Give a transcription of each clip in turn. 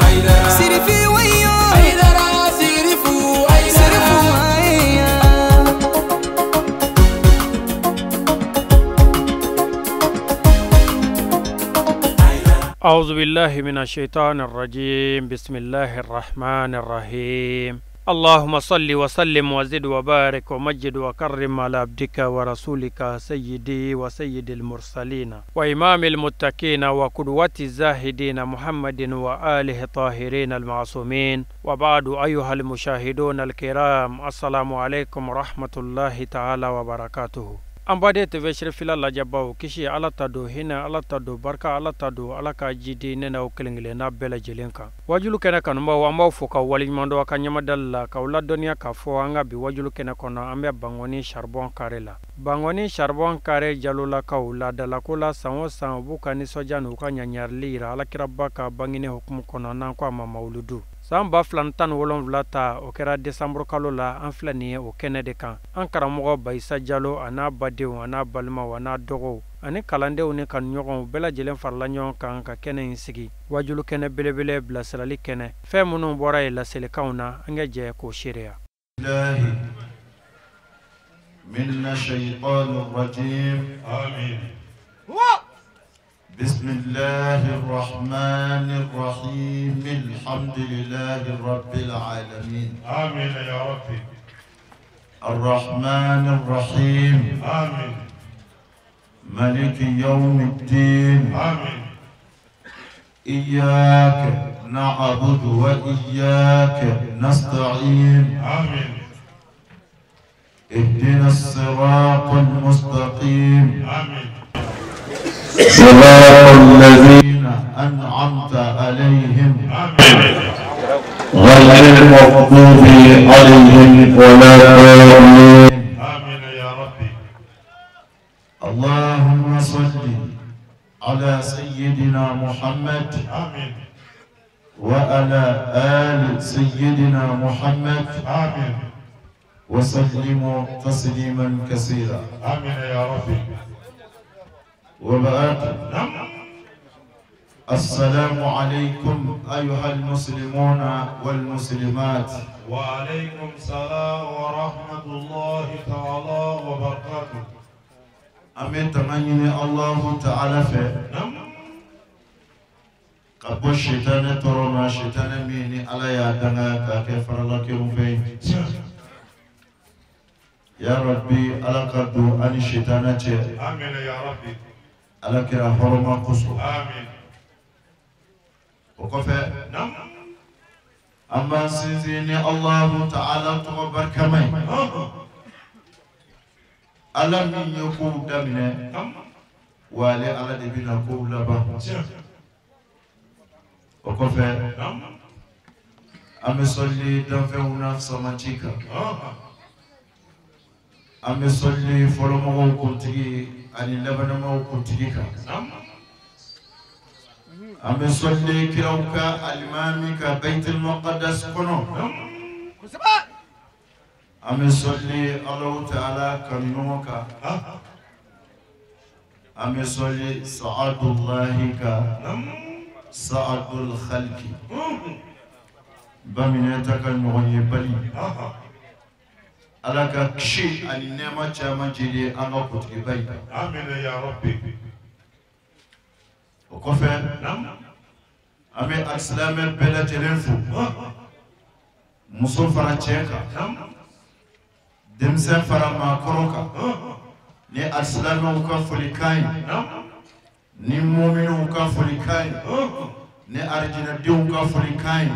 Haidara Sirifi wayo Haidara Sirifu Haidara Sirifu haya. أعوذ بالله من الشيطان الرجيم. بسم الله الرحمن الرحيم. اللهم صل وسلم وزد وبارك ومجد وكرم على عبدك ورسولك سيدي وسيد المرسلين وإمام المتقين وقدوة الزاهدين محمد وآله الطاهرين المعصومين. وبعد، أيها المشاهدون الكرام، السلام عليكم ورحمة الله تعالى وبركاته. An baden TV Cherifila lajɛbaw, kisi Ala ta don, hinɛ Ala ta don, barika Ala ta don, Ala ka jidi ne n'aw kelen kelenna bɛɛ lajɛlen kan. Wajulu kɛnɛ kanubaw, an b'aw fo ka waleɲuman dɔn aw ka ɲɛmadali la, k'aw ladɔnniya k'a fɔ an ka bi wajulu kɛnɛ kɔnɔ, an bɛ Bankoni Charbon Carré la. Bankoni Charbon Carré jalolakaw laadalako la, san o san u b'u ka nisɔndiya n'u ka ɲaɲarili yira Alakiraba ka bangini hukumu kɔnɔ, n'an ko a ma Mawuludu. San 2017 ta, o kɛra décembre kalo la. An filɛ nin ye o kɛnɛ de kan. An karamɔgɔ Bayisa Jalo a n'a badenw a n'a balimaw a n'a dɔgɔw ani kalandenw ni kanuɲɔgɔnw bɛɛ lajɛlen farala ɲɔgɔn kan ka kɛnɛ in sigi, wajulu kɛnɛ belebele, bilasirali kɛnɛ. Fɛn minnu bɔra yen laselikanw na, an ka jɛ k'o seereya. من الشيطان الرجيم. آمين. بسم الله الرحمن الرحيم. الحمد لله رب العالمين. آمين يا ربي. الرحمن الرحيم. آمين. ملك يوم الدين. آمين. إياك نعبد وإياك نستعين. آمين. اهدنا الصراط المستقيم. آمين. صراط الذين أنعمت عليهم. آمين. غير المغضوب عليهم ولا الضالين. آمين يا ربي. اللهم صل على سيدنا محمد. آمين. وعلى آل سيدنا محمد. آمين. وسلموا تسليما كثيرا. آمين يا ربي. وبعد، السلام عليكم أيها المسلمون والمسلمات. وعليكم السلام ورحمة الله تعالى وبركاته. أمين. تمني الله تعالى في كبو الشيطان ترى الشيطان ميني على يدنا كيف لك في يا ربي. على قدو أن الشيطان. آمين يا ربي. على كرا حرمة قصو. آمين. وكفى. نعم. أما سيزيني الله تعالى تغبر كمي ألا من يقول دمنا وعلي على دبنا قول لبا. وكفى. نعم. أما صلي دمفعنا في سماتيكا. An bɛ sɔli fɔlɔmɔgɔw kuntigi ani labanamɔgɔw kuntigi kan. An bɛ sɔli kiraw ka alimami ka Baitul Muqaddas kɔnɔ. An bɛ sɔli Alahu Taala kanuɲɔgɔn kan. An bɛ sɔli Sa'adullahi kan, Sa'adul Khalki. Baminɛta ka ɲɔgɔn ye bali. Ala ka kisi ani nɛɛma caman jeli an ka kuntigiba in kan. Amina ya rabbi. O kɔfɛ, an bɛ alisilamɛ bɛɛ lajɛlen fo, muso fara cɛ kan, denmisɛn fara maakɔrɔ kan, ni alisilamɛw ka folikan ye, ni mɔminiw ka folikan ye, ni arijinɛdenw ka folikan ye,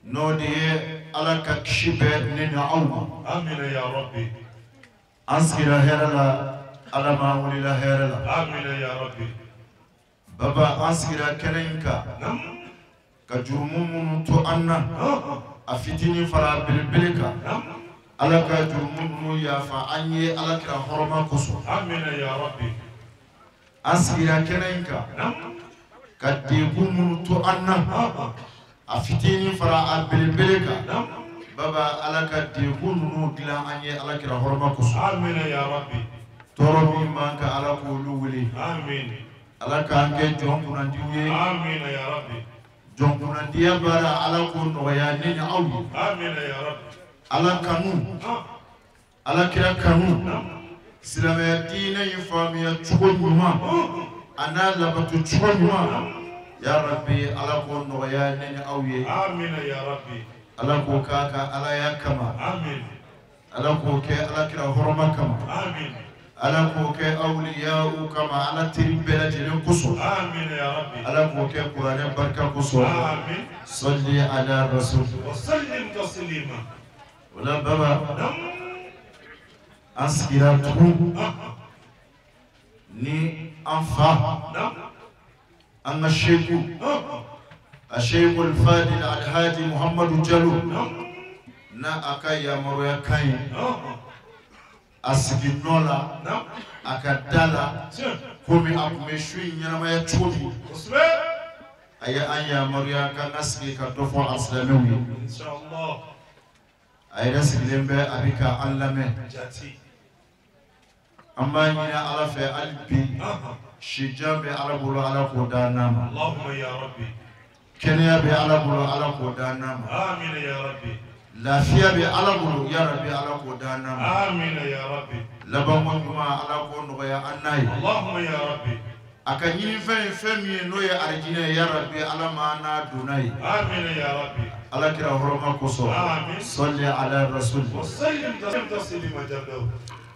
n'o de ye Ala ka kisi bɛ ne ni aw ma. Amina ya rabbi. An sigira hɛrɛ la, Ala m'an wulila hɛrɛ la. Amina ya rabbi. Baba, an sigira kɛnɛ in kan ka jurumu minnu to an na, a fitinin fara a belebele kan, Ala ka jurumu ninnu yafa an ye Ala kira hɔrɔma kosɔn. Amina ya rabbi. An sigira kɛnɛ in kan ka degun minnu to an na, a fitinin fara a belebele kan, Baba, Ala ka degun ninnu dilan an ye Ala kira hɔrɔma kosɔn. Amina ya rabbi. Tɔɔrɔ min b'an kan, Ala k'olu wuli. Amin. Ala k'an kɛ jɔn kunnandiw ye. Amina ya rabbi. Jɔnkunnadiya baara Ala k'o nɔgɔya ne ni aw ye. Amina ya Rabbi. Ala kanu. Ala kira kanu. Silamɛya diinɛ in faamuya cogo ɲuman. A n'a labato cogo ɲuman. Ya Rabbi Ala k'o nɔgɔya ne ni aw ye. Amina ya Rabbi. Ala k'o k'a ka Alaya kama. Amin. Ala k'o kɛ Ala kira hɔrɔma kama. Amin. Ala k'o kɛ awliyaw kama Ala teri bɛɛ lajɛlen kosɔn. Amina ya Rabbi. Ala k'o kɛ Kuranɛ barika kosɔn. Amin. Salli ala rasul. Wa sallim taslima. O la baba. An sigira tugun. Ni an fa. An ka seku. A Sheikh Al-Fadil Alhaji Muhammadu Jalo. N'a a ka yamaruya kan ye. A sigi nɔ la, a ka da la, komi a tun bɛ su in ɲɛnamaya cogo min, a ye an yamaruya k'an ka sigi ka dɔ fɔ alisilamɛw ye. A yɛrɛ sigilen bɛ a bɛ ka an lamɛn. An b'a ɲini Ala fɛ hali bi, sijan bɛ Ala bolo Ala k'o d'an n'a ma. Kɛnɛya bɛ Ala bolo Ala k'o d'an n'a ma. Lafiya bɛ Ala bolo ya Rabbi Ala k'o d'an n'a ma. Amina ya Rabbi. Labanko ɲuman Ala k'o nɔgɔya an n'a ye. Allahumma ya Rabbi. A ka ɲinifɛn ye fɛn min ye n'o ye arijinɛ ye ya Rabbi Ala ma n'a donna ye. Amina ya Rabbi. Ala kira hɔrɔma kosɔn. Amin. Salli ala rasul. Wa sallim taslima jalo.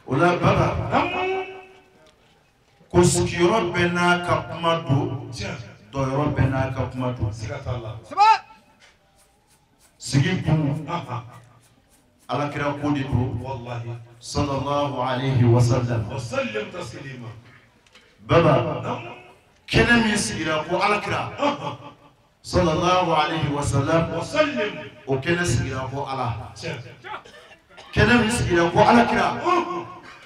O la baba. Ko sigiyɔrɔ bɛɛ n'a ka kuma don. Dɔyɔrɔ bɛɛ n'a ka kuma don. Siga t'a la. Sigi kun Ala kira ko de don. Wallahi. Sallallahu alayhi wa sallam. Wa sallim taslima. Baba. Kɛnɛ min sigira ko Ala kira. Sallallahu alayhi wa sallam. Wa sallim. O kɛnɛ sigira ko Ala. Kɛnɛ min sigira ko Ala kira.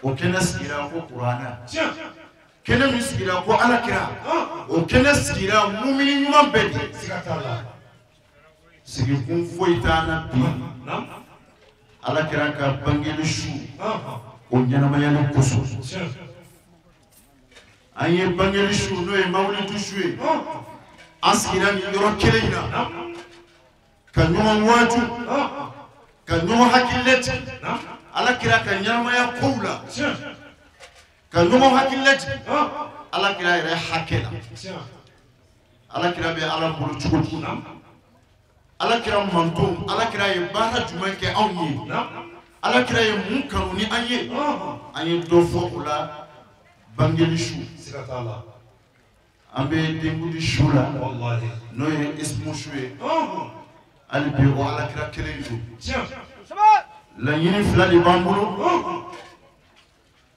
O kɛnɛ sigira ko Kuranɛ. Kɛnɛ min sigira ko Ala kira. O kɛnɛ sigira mumini ɲuman bɛɛ de. Siga t'a la. Sigikun foyi t'an na bi. Ala kira ka bangeli su o ɲɛnamayali kosɔn. An ye bangeli su n'o ye mawulidu su ye. An sigira nin yɔrɔ kelen in na. Ka ɲɔgɔn waaju. Ka ɲɔgɔn hakili lajigin. Ala kira ka ɲɛnamaya kow la. Ka ɲɔgɔn hakili lajigin. Ala kira yɛrɛ hakɛ la. Ala kira bɛ Ala bolo cogo di? Ala kira manton, Ala kira ye baara jumɛn kɛ anw ye? Ala kira ye mun kanu ni an ye? An ye dɔ fɔ o la bangeli su. Siga t'a la. An bɛ denkuli su la. Wallahi. N'o ye ismu su ye. Hali bi o Ala kira kelen don. Laɲini fila de b'an bolo.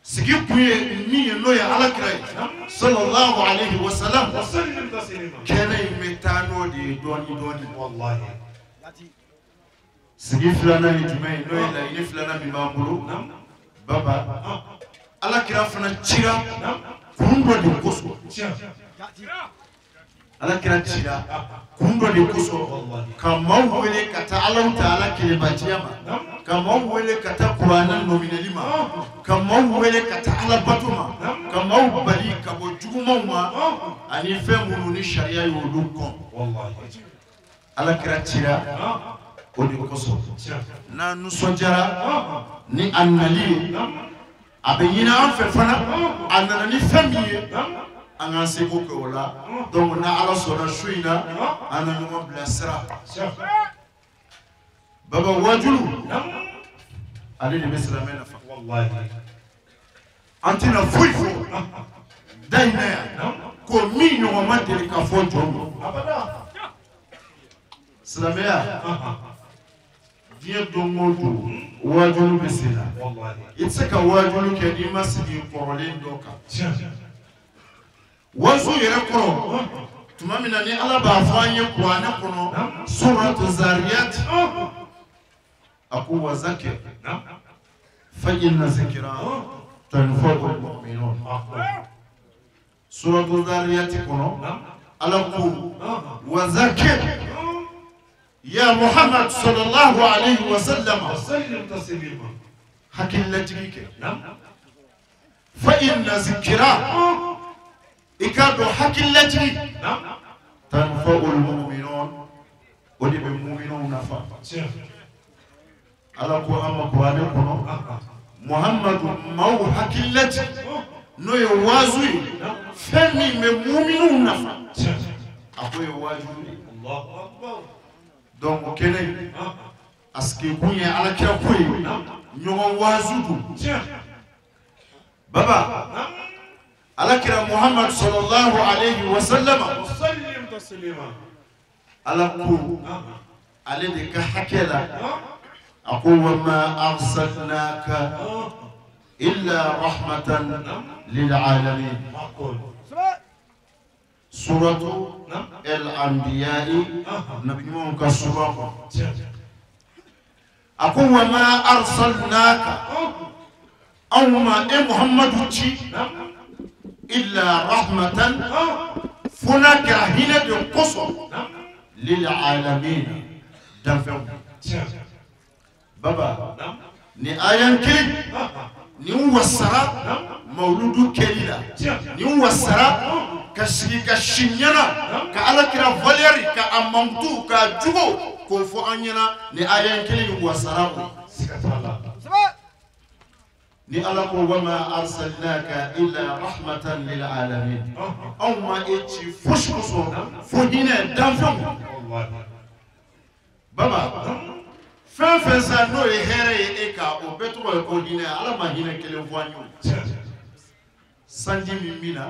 Sigi kun ye min ye n'o ye Ala kira ye. Sallallahu alayhi wa sallam. Wa sallim taslima. Kɛnɛ in bɛ taa n'o de ye dɔɔni dɔɔni. Wallahi. Sigi filanan ye jumɛn ye n'o ye laɲini filanan min b'an bolo. Baba. Ala kira fana cira kun dɔ de kosɔn. Ala kira cira kun dɔ de kosɔn. Ka maaw wele ka taa Alahu taala kelenbatiya ma. Ka maaw wele ka taa Kuranɛ nɔminɛli ma. Ka maaw wele ka taa Ala bato ma. Ka maaw bali ka bɔ jugumanw ma. Ani fɛn minnu ni sariya y'olu kɔn. Ala kira cira o de kosɔn. N'an nisɔndiyara ni a nali ye, a bɛ ɲini an fɛ fana a nana ni fɛn min ye. An k'an seko kɛ o la. Donc n'Ala sɔnna su in na, an na ɲɔgɔn bilasira. Baba wajulu, ale de bɛ silamɛ nafa. An tɛna foyi fɔ da in na yan ko min ɲɔgɔn ma deli ka fɔ jɔn ma. Silamɛya, diɲɛ don o don wajulu bɛ sen na. I tɛ se ka wajulu kɛ n'i ma sigi kɔrɔlen dɔ kan. Wazu yɛrɛ kɔrɔ tuma min na ni Ala b'a fɔ an ye Kuranɛ kɔnɔ suratu Zariyat, a ko wa zakir fa inna zikra tanfa'ul mu'minun. Suratu Zariyat kɔnɔ Ala ko wa zakir ya Muhammad sallallahu alayhi wa sallam, hakililajigi kɛ fa inna zikra, i k'a dɔn hakililajigi tanfa'ul mu'minun, O de bɛ muminɛw nafa. Ala ko an ma kuranɛ kɔnɔ Muhammadu maaw hakili lati n'o ye waazu ye fɛn min bɛ muminɛw nafa a ko ye waaju de ye. Donc o kɛnɛ a sigikun ye ala kira ko ye ɲɔgɔn waazu don. Baba ala kira Muhammad sallallahu alayhi wa sallam ala ko ale de ka hakɛ la a ko wa ma arsalnaka illa rahmatan lil alamin. Suratu al-Anbiya nabi ɲumanw ka sura kɔnɔ a ko wa ma arsalnaka anw ma e Muhammadu ci illa rahmatan fo n'a kɛra hinɛ de kosɔn lil alamin danfɛnw. Baba ni ayan kelen ni wasara mawuludu kɛli la ni wasara ka sigi ka si ɲɛna ka ala kira valeur ka a mankutu ka jugo k'o fɔ an ɲɛna ni ayan kelen ni wasara o. Ni ala ko wa ma arsalnaka illa rahmatan lil alamin anw ma e ci fosi kosɔn fo hinɛ danfɛnw. Baba fɛn fɛn sa n'o ye hɛrɛ ye e kan o bɛɛ tɔgɔ ye ko hinɛ. Ala ma hinɛ kelen fɔ an ye o. Sanji min bɛ na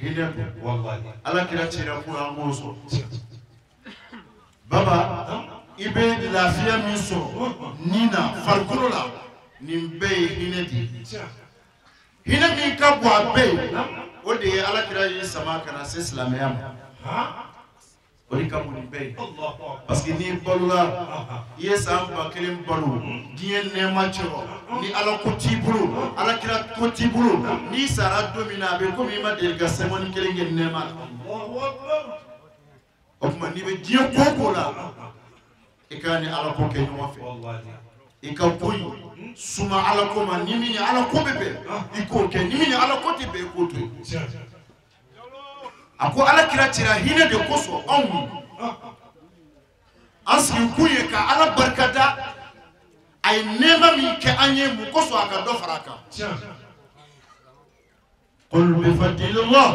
hinɛ don. Ala kira cira ko an k'o sɔrɔ. Baba i bɛ lafiya min sɔrɔ ni na farikolo la nin bɛɛ ye hinɛ de ye. Hinɛ min ka bon a bɛɛ ye o de ye ala kira y'i sama ka na se silamɛya ma. O de ka bon nin bɛɛ ye. Parce que n'i balola i ye san 1000 balo diɲɛ nɛɛma cɛrɔ ni ala ko t'i bolo ala kira ko t'i bolo n'i sara don min na a bɛ komi i ma deli ka sɛmɔni kelen kɛ nɛɛma la. O tuma n'i bɛ diɲɛ ko o ko la i ka ni ala ko kɛ ɲɔgɔn fɛ. I ka ko in suma ala ko ma ni min ni ala ko bɛ bɛn i k'o kɛ ni min ni ala ko tɛ bɛn i k'o to yen. A ko ala kira cira hinɛ de kosɔn anw an sigikun ye ka ala barikada a ye nɛɛma min kɛ an ye mun kosɔn a ka dɔ fara a kan. Qul bi fadlillah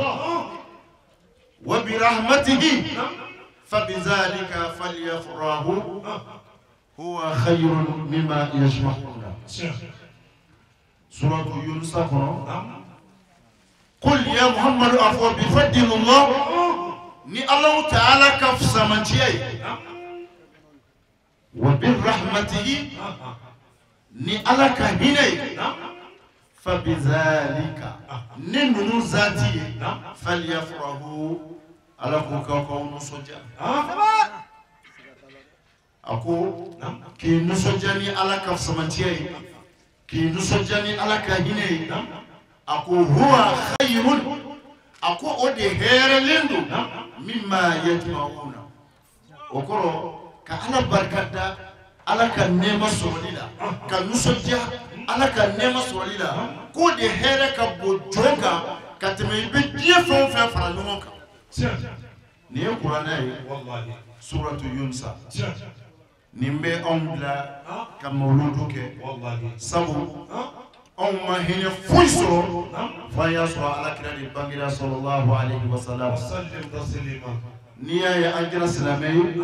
wa bi rahmatihi fa bi zalika falyafrahu huwa khayrun mimma yajma'un. Suratu Yunus kɔnɔ. Qul ya Muhammadu a fɔ bi fadlillah ni Alahu taala ka fisamanciya ye wa bi rahmatihi ni ala ka hinɛ ye fa bi zalika ni ninnu zaati ye falyafrahu ala ko k'aw k'aw nisɔndiya. A ko k'i nisɔndiya ni ala ka fisamanciya ye k'i nisɔndiya ni ala ka hinɛ ye. A ko huwa khayrun a ko o de hɛrɛlen don mimma yajma'una. O kɔrɔ ka ala barika da ala ka nɛɛma sɔrɔli la ka nisɔndiya ala ka nɛɛma sɔrɔli la k'o de hɛrɛ ka bon jɔn kan ka tɛmɛ i bɛ diɲɛ fɛn o fɛn fara ɲɔgɔn kan. Nin ye kuranɛ ye suratu Yunus. Nin bɛ anw bila ka mawuludu kɛ sabu anw ma hinɛ foyi sɔrɔ fo an y'a sɔrɔ ala kira de bangera sallallahu alayhi wa sallam. N'i y'a ye an kɛra silamɛ ye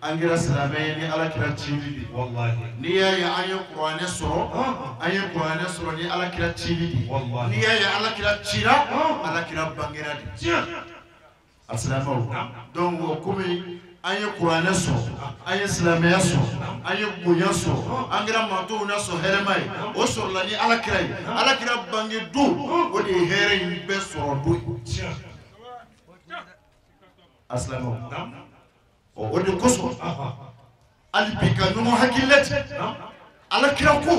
an kɛra silamɛ ye ni ala kira cili de. N'i y'a ye an ye kuranɛ sɔrɔ an ye kuranɛ sɔrɔ ni ala kira cili de. N'i y'a ye ala kira cira ala kira bangera de. A silamɛw donc o komi an ye kuranɛ sɔrɔ an ye silamɛya sɔrɔ an ye bonya sɔrɔ an kɛra mantonw na sɔn hɛrɛma ye o sɔrɔla ni ala kira ye ala kira bange don o de ye hɛrɛ in bɛɛ sɔrɔ don ye. A silamɛw o de kosɔn hali bi ka ɲɔgɔn hakili lajɛ ala kira ko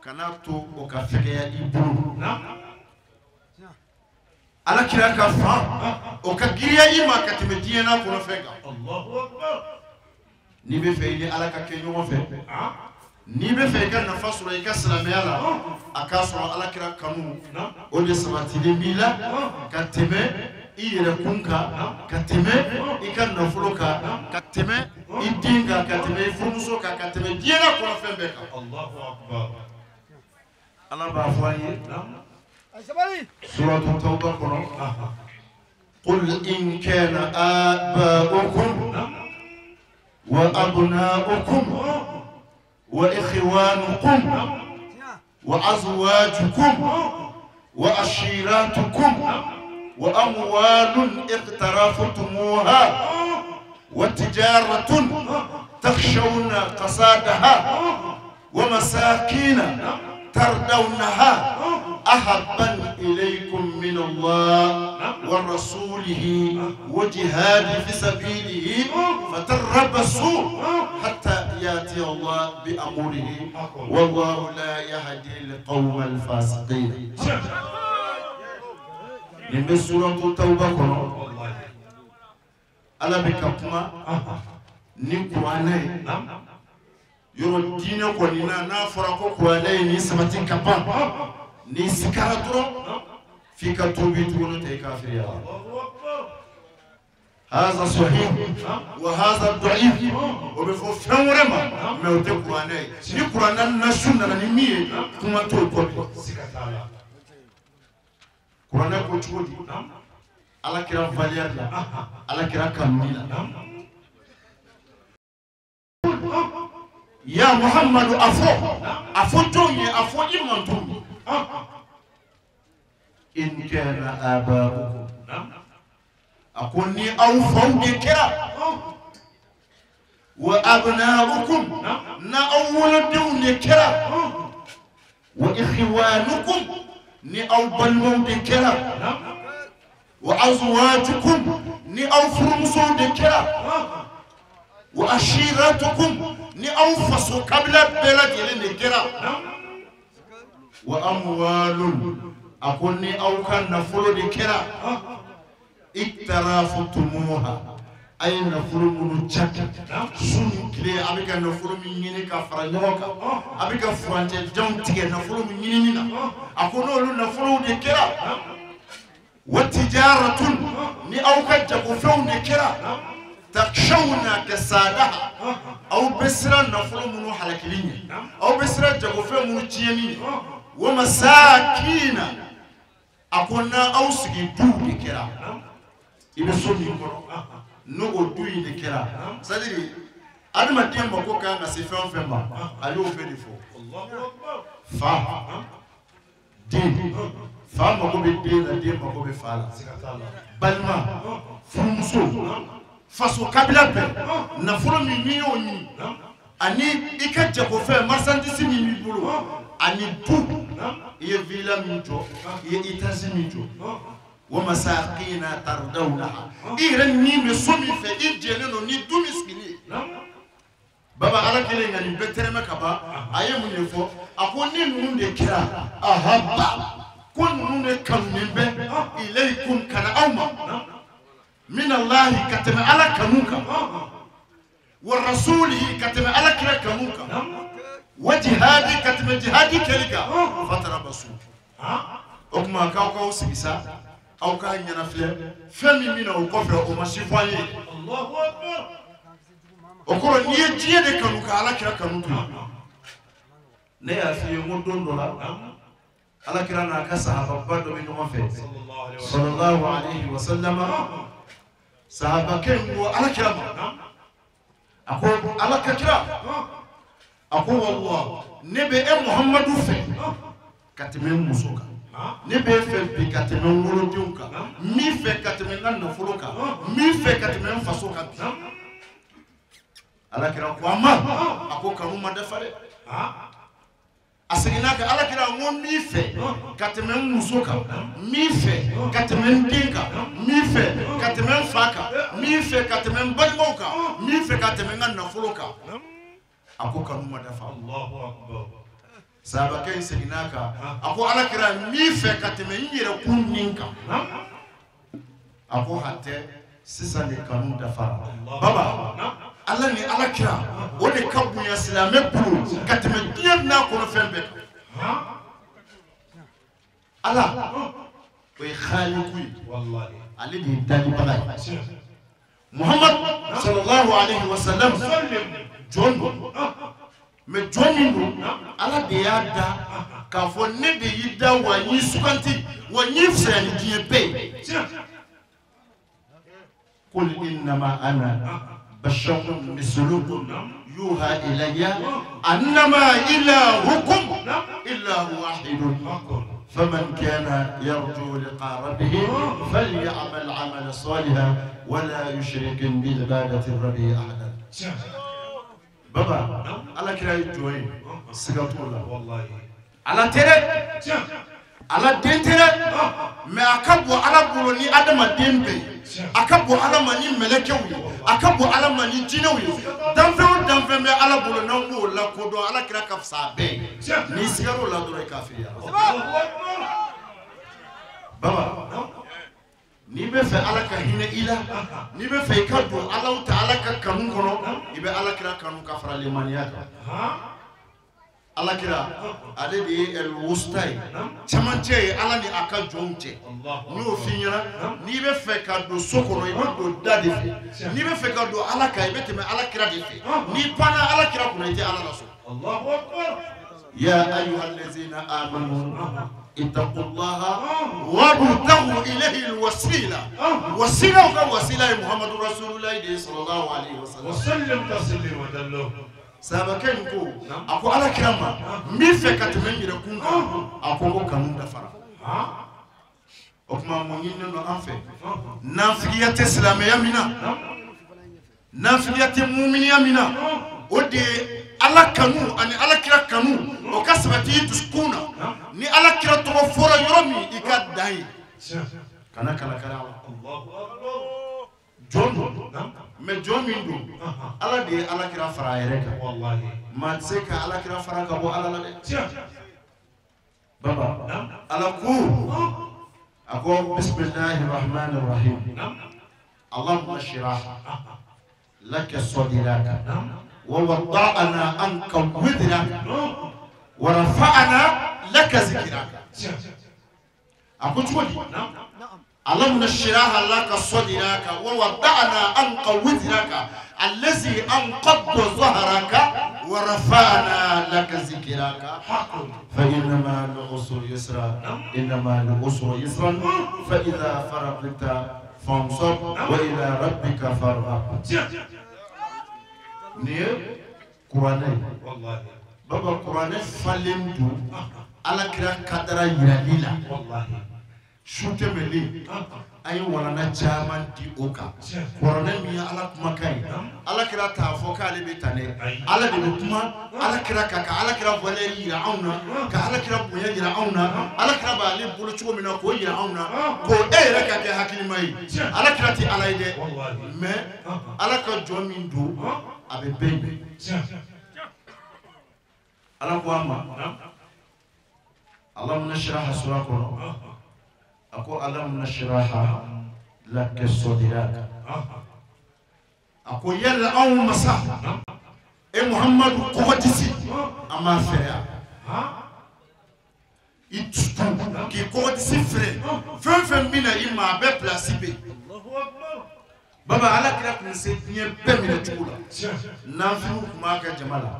kana to o ka fɛgɛya i bolo. Ala kira ka fan o ka girinya i ma ka tɛmɛ diɲɛ n'a kɔnɔ fɛn kan. N'i bɛ fɛ i ni ala ka kɛ ɲɔgɔn fɛ n'i bɛ fɛ i ka nafa sɔrɔ i ka silamɛya la a k'a sɔrɔ ala kira kanu o de sabatilen b'i la ka tɛmɛ I yɛrɛ kun kan ka tɛmɛ i ka nafolo kan ka tɛmɛ i den kan ka tɛmɛ i furumuso kan ka tɛmɛ diɲɛ kɔnɔ fɛn bɛɛ kan. Ala b'a fɔ an ye suratu Tawba kɔnɔ qul in kana aba'ukum wa abna'ukum wa ikhwanukum wa azwajukum wa ashiratukum wa amwalun iqtaraftumuha wa tijaratun takhshawna kasadaha wa masakina tardawnaha ahabban ilaykum min Allah wa rasulihi wa jihadi fi sabilihi fatarabbasu hatta yati Allah bi amrihi wallahu la yahdi al-qawma al-fasiqin. Nin bɛ suratu Tawba kɔnɔ. Ala bɛ ka kuma ni kuranɛ ye. Yɔrɔ diinɛ kɔni na n'a fɔra ko kuranɛ ye nin sabati ka ban n'i sikara dɔrɔn f'i ka tuubi tuguni tɛ i kafiriya. Haza sahih wa haza da'if o bɛ fɔ fɛn wɛrɛ ma mɛ o tɛ kuranɛ ye. Ni kuranɛ nasu nana ni min ye kuma t'o kɔ. Kuranɛ ko cogo di? Ala kira valiya la, Ala kira kanuni la. Ya Muhammadu a fɔ jɔn ye, a fɔ i mantonw ye. In kana aba'ukum, a ko ni aw faw de kɛra, wa abna'ukum, na aw wolodenw de kɛra, wa ikhwanukum, ni aw balimaw de kɛra, wa azwajukum, ni aw furumusow de kɛra, wa ashiratukum, ni aw faso kabila bɛɛ lajɛlen de kɛra, wa amwalun, a ko ni aw ka nafolo de kɛra, iktaraftumuha, a ye nafolo minnu caki su ni tile, a bɛ ka nafolo min ɲini ka fara ɲɔgɔn kan, a bɛ ka furancɛ janw tigɛ nafolo min ɲinini na, a ko n'olu nafolow de kɛra, wa tijaratun, ni aw ka jagofɛnw de kɛra, takshawna kasadaha, aw bɛ siran nafolo minnu halakili ɲɛ, aw bɛ siran jagofɛn minnu tiɲɛni ɲɛ, wa masakina, a ko n'aw sigi duw de kɛra, i bɛ so min kɔnɔ n'o o du in de kɛra, c'est à dire adamaden mako kan ka se fɛn o fɛn ma, a y'o bɛɛ de fɔ. Fa, den, fa mako bɛ den na, den mako bɛ fa la, balima, furumuso, faso kabila bɛɛ, nafolo min n'i y'o ɲini, ani i ka jagofɛn marchandise min b'i bolo, ani du, i ye villa min jɔ, i ye étage min jɔ, wa masakina tardawnaha, i yɛrɛ ni bɛ so min fɛ, i jɛlen don ni du min sigilen ye. Baba Ala kelen ka nin bɛɛ tɛrɛmɛ ka ban, a ye mun de fɔ? A ko ni ninnu de kɛra, ahaba, ko ninnu de kanunen bɛ ilaykum, ka na aw ma, min Allahi, ka tɛmɛ Ala kanu kan, wa rasulihi, ka tɛmɛ Ala kira kanu kan, wa jihadi, ka tɛmɛ jihadi kɛli kan, fatarabasu. O tuma k'aw k'aw sigi sa, aw k'a ɲɛnafilɛ fɛn min bɛ na o kɔfɛ, o ma si fɔ an ye. O kɔrɔ n'i ye diɲɛ de kanu ka Ala kira kanu to yen. Ne y'a f'i ye n ko don dɔ la, Ala kira n'a ka sahababa dɔ bɛ ɲɔgɔn fɛ, sallallahu alayhi wa sallam. Sahabakɛ in ko Ala kira ma, a ko Ala ka kira, a ko wallah, ne bɛ e Muhammadu fɛ ka tɛmɛ n muso kan, ne bɛ fɛ bi ka tɛmɛ n wolodenw kan, n b'i fɛ ka tɛmɛ n ka nafolo kan, n b'i fɛ ka tɛmɛ n faso kan bi. Ala kira ko a ma, a ko kanu ma dafa dɛ. A seginna kan, Ala kira, n ko n b'i fɛ ka tɛmɛ n muso kan, n b'i fɛ ka tɛmɛ n den kan, n b'i fɛ ka tɛmɛ n fa kan, n b'i fɛ ka tɛmɛ n balimaw kan, n b'i fɛ ka tɛmɛ n ka nafolo kan. A ko kanu ma dafa. Sahabakɛ in seginna kan, a ko Ala kira, n b'i fɛ ka tɛmɛ n yɛrɛ kun nin kan. A ko hatɛ, sisan de kanu dafara. Baba, Ala ni Ala kira o de ka bonya silamɛ bolo ka tɛmɛ diɲɛ n'a kɔnɔ fɛn bɛɛ kan. Ala o ye khaliku ye, Ale de ye dalibaga ye. Muhammad sallallahu alaihi wa sallam jɔn don, mais jɔn min don, Ala de y'a da k'a fɔ ne de y'i da wa n y'i suganti wa n y'i fisaya ni diɲɛ bɛɛ ye. Qul innama ana basharun mislukum yuha ilayya annama ilahukum ilahu wahidun faman kana yarju liqa rabbih falyamal amala salihan wala yushrik bi ibadati rabbih ahadan. Baba, Ala kira ye jɔn ye, siga t'o la. Ala tɛ dɛ, Ala den tɛ dɛ, mais a ka bon Ala bolo ni adamaden bɛɛ ye, a ka bon Ala ma ni mɛlɛkɛw ye, a ka bon Ala ma ni jinɛw ye. Danfɛn o danfɛn bɛ Ala bolo n'anw b'o lakodɔn, Ala kira ka fisa a bɛɛ ye. N'i sigar'o la dɔrɔn i kafiriya. Baba, n'i bɛ fɛ Ala ka hinɛ i la, n'i bɛ fɛ i ka don Alahu taala ka kanu kɔnɔ, i bɛ Ala kira kanu ka fara limaniya kan. Ala kira ale de ye el-wusta ye, cɛmancɛ ye Ala ni a ka jɔnw cɛ. N y'o f'i ɲɛna, n'i bɛ fɛ ka don so kɔnɔ, i bɛ don da de fɛ. N'i bɛ fɛ ka don Ala kan, i bɛ tɛmɛ Ala kira de fɛ. N'i panna Ala kira kunna, i tɛ Ala lasɔrɔ. Ya ayyuhallazina amanu ittaqullaha wabtaghu ilayhi alwasila. Wasila ka wasila ye Muhammadu Rasulullahi de sallallahu alaihi wasallam. Wasallim taslima dallo. Sahabakɛ in ko, a ko Ala kira ma, n b'i fɛ ka tɛmɛ n yɛrɛ kun kan. A ko kanu dafara. O tuma mun ɲininen don an fɛ? Nafigiya tɛ silamɛya min na, nafigiya tɛ muminiya min na, o de ye Ala kanu ani Ala kira kanu, o ka sabati i dusukun na. Ni Ala kira tɔgɔ fɔra yɔrɔ min, i ka dan ye. Kana kalakala a la. Jɔn don, mais jɔn min don, Ala de ye Ala kira fara a yɛrɛ kan. Maa tɛ se ka Ala kira fara ka bɔ Ala la dɛ. Baba, Ala ko, a ko bisimilahi rahmani rahim. Allahumma shrah laka sadraka wa wada'na anka wizraka wa rafa'na laka zikraka. A ko cogo di? Alam nashraha laka sadraka wa wada'na anka wizraka allazi anqadda dhahraka wa rafa'na laka zikraka fa inna ma'al usri yusra inna ma'al usri yusran fa idha faragta fansab wa ila rabbika farghab. Nin ye kuranɛ ye. Baba, kuranɛ falen don Ala kira kadara yirali la. Su tɛmɛlen an ye walanda caman di o kan. Kuranɛ min ye Ala kumakan ye, Ala kira t'a fɔ k'ale bɛ tan dɛ, Ala de bɛ kuma Ala kira kan, ka Ala kira valeur yira anw na, ka Ala kira bonya yira anw na, Ala kira b'ale bolo cogo min na k'o yira anw na, k'o e yɛrɛ ka kɛ hakilima ye. Ala kira tɛ Ala ye dɛ, mais Ala ka jɔn min don, a bɛ bɛɛ ɲɛ. Ala ko a ma, Alam nashraha sura kɔnɔ, a ko alam nashraha laka sadraka. A ko yala anw masa e Muhammadu kɔgɔdisi an m'a fɛrɛ, i dusukun k'i kɔgɔdisi fɛrɛ, fɛn fɛn bɛ na i ma a bɛɛ pilasi bɛ yen. Baba, Ala kira tun se diɲɛ bɛɛ minɛ cogo la. Nafigiw tun b'a ka jama la,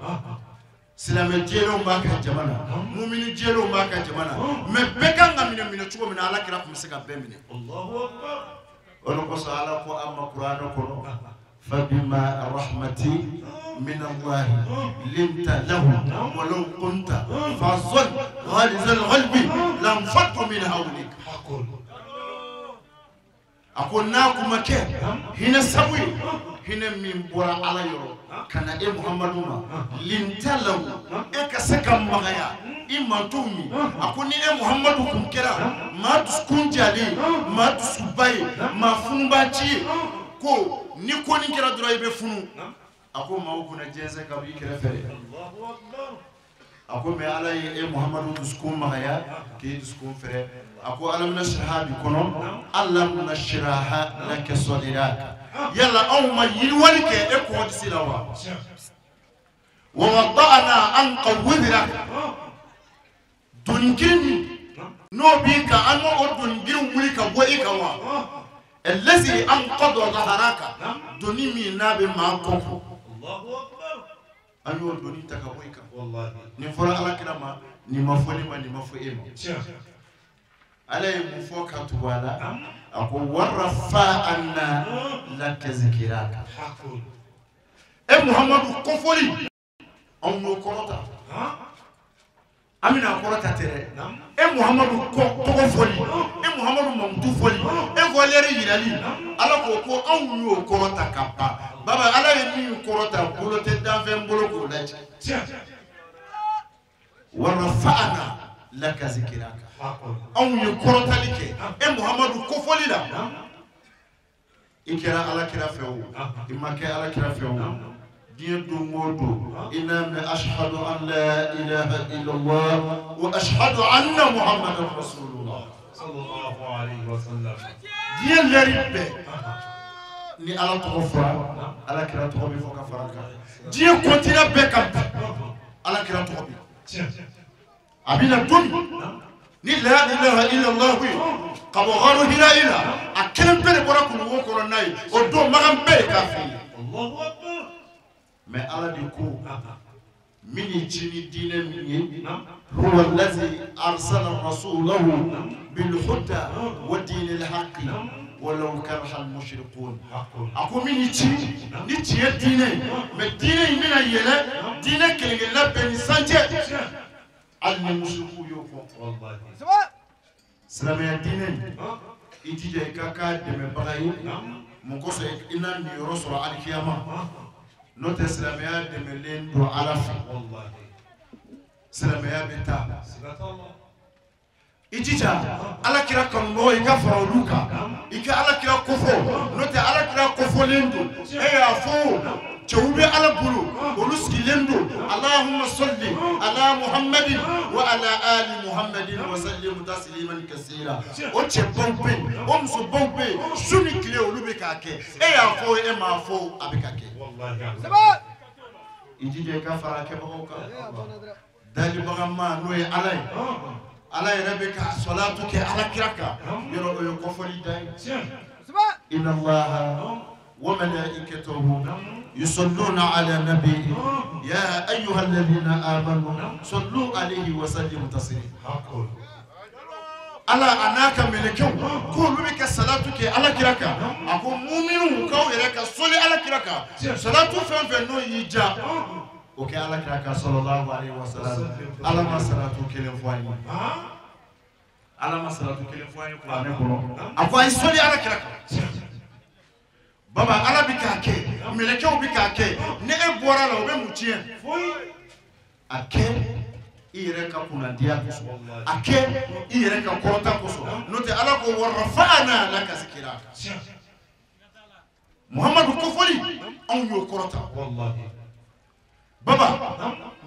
silamɛ jɛlenw b'a ka jama na, mumini jɛlenw b'a ka jama na, mais bɛɛ kan ka minɛ cogo min na, Ala kira tun bɛ se ka bɛɛ minɛ. O de kosɔn Ala ko an ma kuranɛ kɔnɔ, fabima rahmati min Allahi linta lahum walau kunta fazzan ghalizal qalbi lanfaddu min hawlik. A ko n'a kun ma kɛ hinɛ sabu ye, hinɛ min bɔra Ala yɔrɔ ka na e Muhammadu ma, linta lahu, e ka se ka magaya i mantow min. A ko ni e Muhammadu kun kɛra maa dusukun jalen, maa dusuba ye, maa funubaci ye, ko ni ko nin kɛra dɔrɔn i bɛ funu. A ko maaw kunna jɛnsɛn ka b'i kɛrɛfɛ dɛ. A ko mais Ala ye e Muhammadu dusukun magaya k'i dusukun fɛrɛ. A ko alam nashraha bi kɔnɔ, alam nashraha laka sadraka. Yala anw ma yiriwali kɛ e kɔgɔdisi la wa? Wa wada'na anka wizraka. Doni girin min n'o b'i kan, an ma o doni girin wuli ka bɔ i kan wa? Allazi anqadha dhahraka doni min n'a bɛ maa kɔ an y'o doni ta ka bɔ i kan nin fɔra ala kira ma nin ma fɔ ne ma nin ma fɔ e ma ala ye mun fɔ ka tugu a la a ko warafa'na laka zikraka e Muhammadu kɔfɔli anw y'o kɔrɔta an bɛna kɔrɔta tɛ dɛ e Muhammadu tɔgɔ fɔli e Muhammadu mamutu fɔli e valeur yirali ala ko anw y'o kɔrɔta ka ban baba ala ye min kɔrɔta bolo tɛ danfɛn bolo k'o lajɛ warafa'na laka zikraka anw ye kɔrɔtali kɛ e Muhammadu kofɔli la i kɛra ala kira fɛ o i ma kɛ ala kira fɛ o diɲɛ don o don i n'a mɛn ashhadu an la ilaha illallah wa ashhadu anna muhammadan rasulullah sallallahu alayhi wa sallam diɲɛ lɛri bɛɛ ni ala tɔgɔ fɔra ala kira tɔgɔ bɛ fɔ ka fara kan diɲɛ kɔntina bɛɛ ka bi ala kira tɔgɔ bɛ a bɛna don ni la ilaha illallah ka bɔ gharu hira la a kelen bɛɛ de bɔra kuluwo kɔnɔ n'a ye o don makan bɛɛ de k'a fɛ yen mais ala de ko min ye ci ni diinɛ min ye huwa allazi arsala rasulahu bil huda wa dinil haqqi walau kariha al mushrikun a ko min ye ci ni tiɲɛ diinɛ mais diinɛ in bɛna yɛlɛ diinɛ kelen kelenna bɛɛ ni san cɛ hali ni musiriku y'o fɔ silamɛya diinɛ i jija i ka k'a dɛmɛbaga ye mun kosɔn i n'a niyɔrɔ sɔrɔ alikiyama n'o tɛ silamɛya dɛmɛlen don ala fɛ silamɛya bɛ taa i jija ala kira kanubagaw i ka fara olu kan i ka ala kira kofɔ n'o tɛ ala kira kofɔlen don e y'a fɔ cɛw bɛ ala bolo olu sigilen don alahuma salli ala muhammadin wa ala ali muhammadin wa sallim tasliman kasira o cɛbaw bɛ yen o musobaw bɛ yen su ni tile olu bɛ k'a kɛ e y'a fɔ e m'a fɔ a bɛ ka kɛ i jija i ka fara kɛbagaw kan dalibaga ma n'o ye ala ye ala yɛrɛ bɛ ka salatu kɛ ala kira kan yɔrɔ o ye kɔfɔli da ye inna allaha wa malaikatahu yusalluna ala nabi ya ayyuha alladhina amanu sallu alayhi wa sallimu taslima ala a n'a ka mɛlɛkɛw k'olu bɛ ka salatu kɛ ala kira kan a ko muminu k'aw yɛrɛ ka sɔli ala kira kan salatu fɛn fɛn n'o y'i ja o kɛ ala kira kan sallallahu alayhi wa sallam ala ma salatu kelen fɔ an ye ala ma salatu kelen fɔ an ye kuranɛ kɔnɔ a ko a ye sɔli ala kira kan baba ala bɛ k'a kɛ mɛlɛkɛw bɛ k'a kɛ ni e bɔra la o bɛ mun tiɲɛ a kɛ i yɛrɛ ka kunnadiya kosɔn a kɛ i yɛrɛ ka kɔrɔta kosɔn n'o tɛ ala ko warafa'na laka zikraka Muhammadu kofɔli anw y'o kɔrɔta baba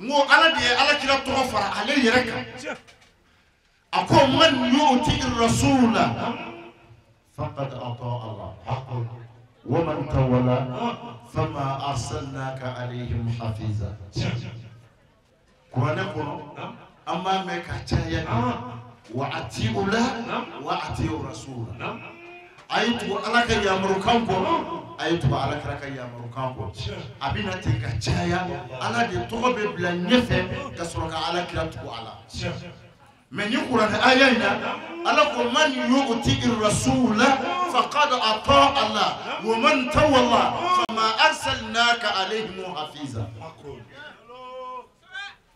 n ko ala de ye ala kira tɔgɔ fara ale yɛrɛ kan a ko man yu'ti rasula faqad ata Allah wa man tawalla fama arsalnaka alayhim hafiza kuranɛ kɔnɔ an b'a mɛn ka caya wa ati'u la wa ati'u rasula a ye tugu ala ka yamarukan kɔ a ye tugu ala kira ka yamarukan kɔ a bɛ na ten ka caya ala de tɔgɔ bɛ bila ɲɛfɛ ka sɔrɔ ka ala kira tugu a la mais ni kuranɛ aya in na ala ko man yu'ti rasula faqad ata Allah wa man tawalla fama arsalnaka alayhim hafiza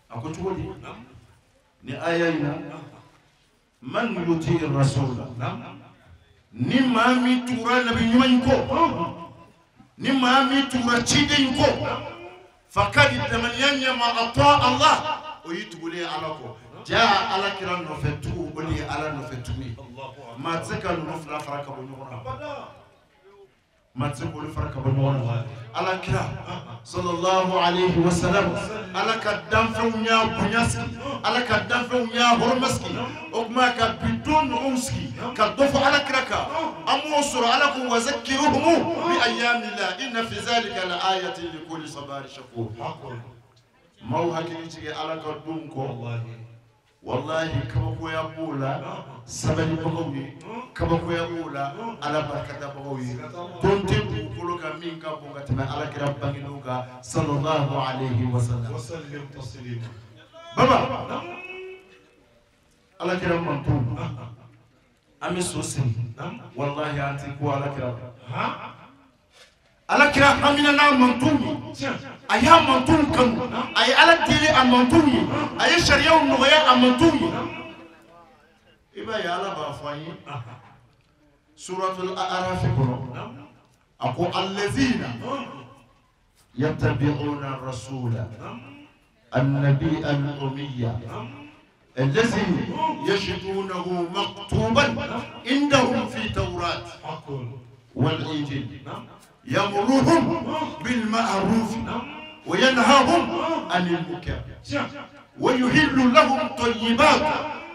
a ko cogo di ni aya in na man yu'ti rasula ni maa min tugura nabi ɲuman in kɔ ni maa min tugura ciden in kɔ fakadi damaniya ɲɛma ata Allah o y'i tugulen ala kɔ jaa ala kira nɔfɛ tugu o de ye ala nɔfɛ tugu ye maa tɛ se ka ninnu fila fara ka bɔ ɲɔgɔn na maa tɛ se k'olu fara ka bɔ ɲɔgɔn na ala kira sallallahu alayhi wa sallam ala ka danfɛnw y'a bonya sigi ala ka danfɛnw y'a hɔrɔma sigi o tuma ka bi don ɲɔgɔnw sigi ka dɔ fɔ ala kira kan an b'o sɔrɔ ala ko wazakkiruhum bi ayyamillah inna fi zalika la ayatin li kulli sabarin shakur maaw hakili jigin ala ka don kɔ Wallahi kabakoya b'o la sabalibagaw ye, kabakoya b'o la ala barikadabagaw ye. Don tɛ dugukolo kan min ka bon ka tɛmɛ ala kira bangelenw kan sallallahu alayhi wa sallam. Baba ala kira manton an bɛ so siri, wallahi an tɛ ko ala kira la. Ala kira hamina n'a manton ye, a y'a manton kanu, a ye ala deli a manton ye, a ye sariyaw nɔgɔya a manton ye. I b'a ye ala b'a fɔ an ye suratul A'raf kɔnɔ, a ko allazina yattabi'una rasula annabi al-ummiya الذي يجدونه مكتوبا عندهم في التوراة والإنجيل يأمرهم بالمعروف وينهاهم عن المنكر ويحل لهم الطيبات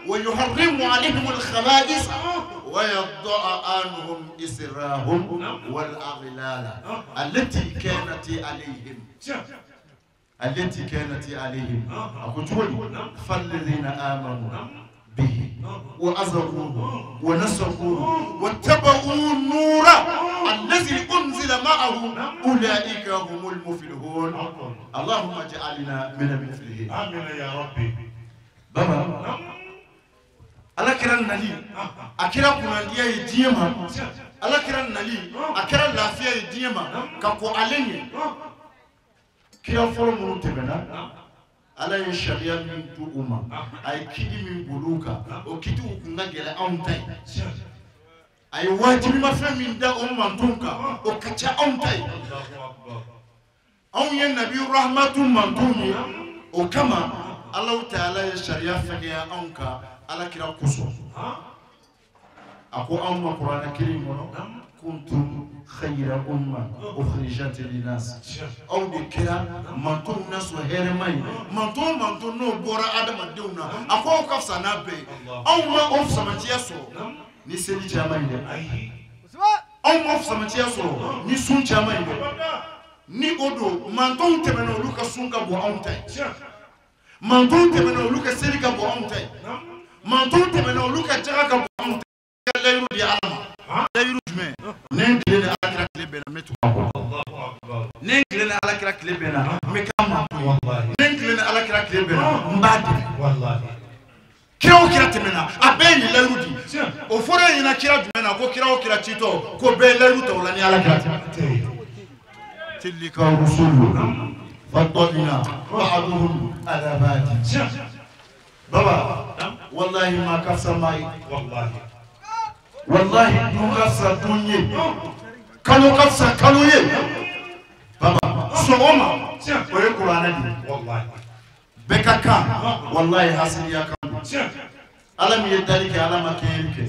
ويحرم عليهم الخبائث ويضع عنهم إسراهم والأغلال التي كانت عليهم التي كانت عليهم. أقول فالذين آمنوا به وأزروه ونصروه واتبعوا النور الذي أنزل معه أولئك هم المفلحون. اللهم اجعلنا من المفلحين. آمين يا ربي. بابا ala kira nali a kira kunnandiya ye diɲɛ ma, ala kira nali a kɛra lafiya ye diɲɛ ma ka kɔn ale ɲɛ. Kira fɔlɔ minnu tɛmɛna, ala ye sariya min di u ma, a ye kiti min boli u kan, o kitiw kun ka gɛlɛn anw ta ye. A ye wajibimafɛn min da o mantonw kan, o ka ca anw ta ye. Anw ye nabi rahmatu mantonw ye, o kama Alahu taala ye sariya fɛgɛya anw kan ala kira kosɔn. A ko anw ma kuranɛ kelen kɔnɔ, kuntum khayra umma ukhrijat linnas, aw de kɛra mantonw na sɔn hɛrɛma ye, manton manton n'o bɔra adamadenw na, a ko aw ka fisa n'a bɛɛ ye. Anw ma o fisamantiya sɔrɔ ni seli caman ye dɛ, anw ma fisamantiya sɔrɔ ni sun caman ye dɛ. Ni o don mantonw tɛmɛna olu ka sun ka bon anw ta ye, mantonw tɛmɛna olu ka seli ka bon anw ta ye, mantonw tɛmɛna olu ka jaga ka bon anw ta ye. Layiru di ala ma, layiru jumɛn? Ne n tile ni ala kira tile bɛnna, n bɛ tugu a kɔ. Ne n tile ni ala kira tile bɛnna, n bɛ k'a manton ye. Ne n tile ni ala kira tile bɛnna, n b'a dɛmɛ. Kira o kira tɛmɛna, a bɛɛ ye nin layiru di. O fɔra e ɲɛna kira jumɛn na ko kira o kira citɔ ko bɛɛ ye layiru ta o la ni ala kira tɛ. Tilka rusulu faddalna ba'duhum ala ba'd. Baba wallahi ma ka fisa maa ye, wallahi dun ka fisa dun ye, kalo ka fisa kalo ye. Baba sɔgɔma o ye kuranɛ de ye, bɛɛ ka kan, wallahi hasiriya kan don. Ala min ye dali kɛ, ala ma kɛɲɛli kɛ.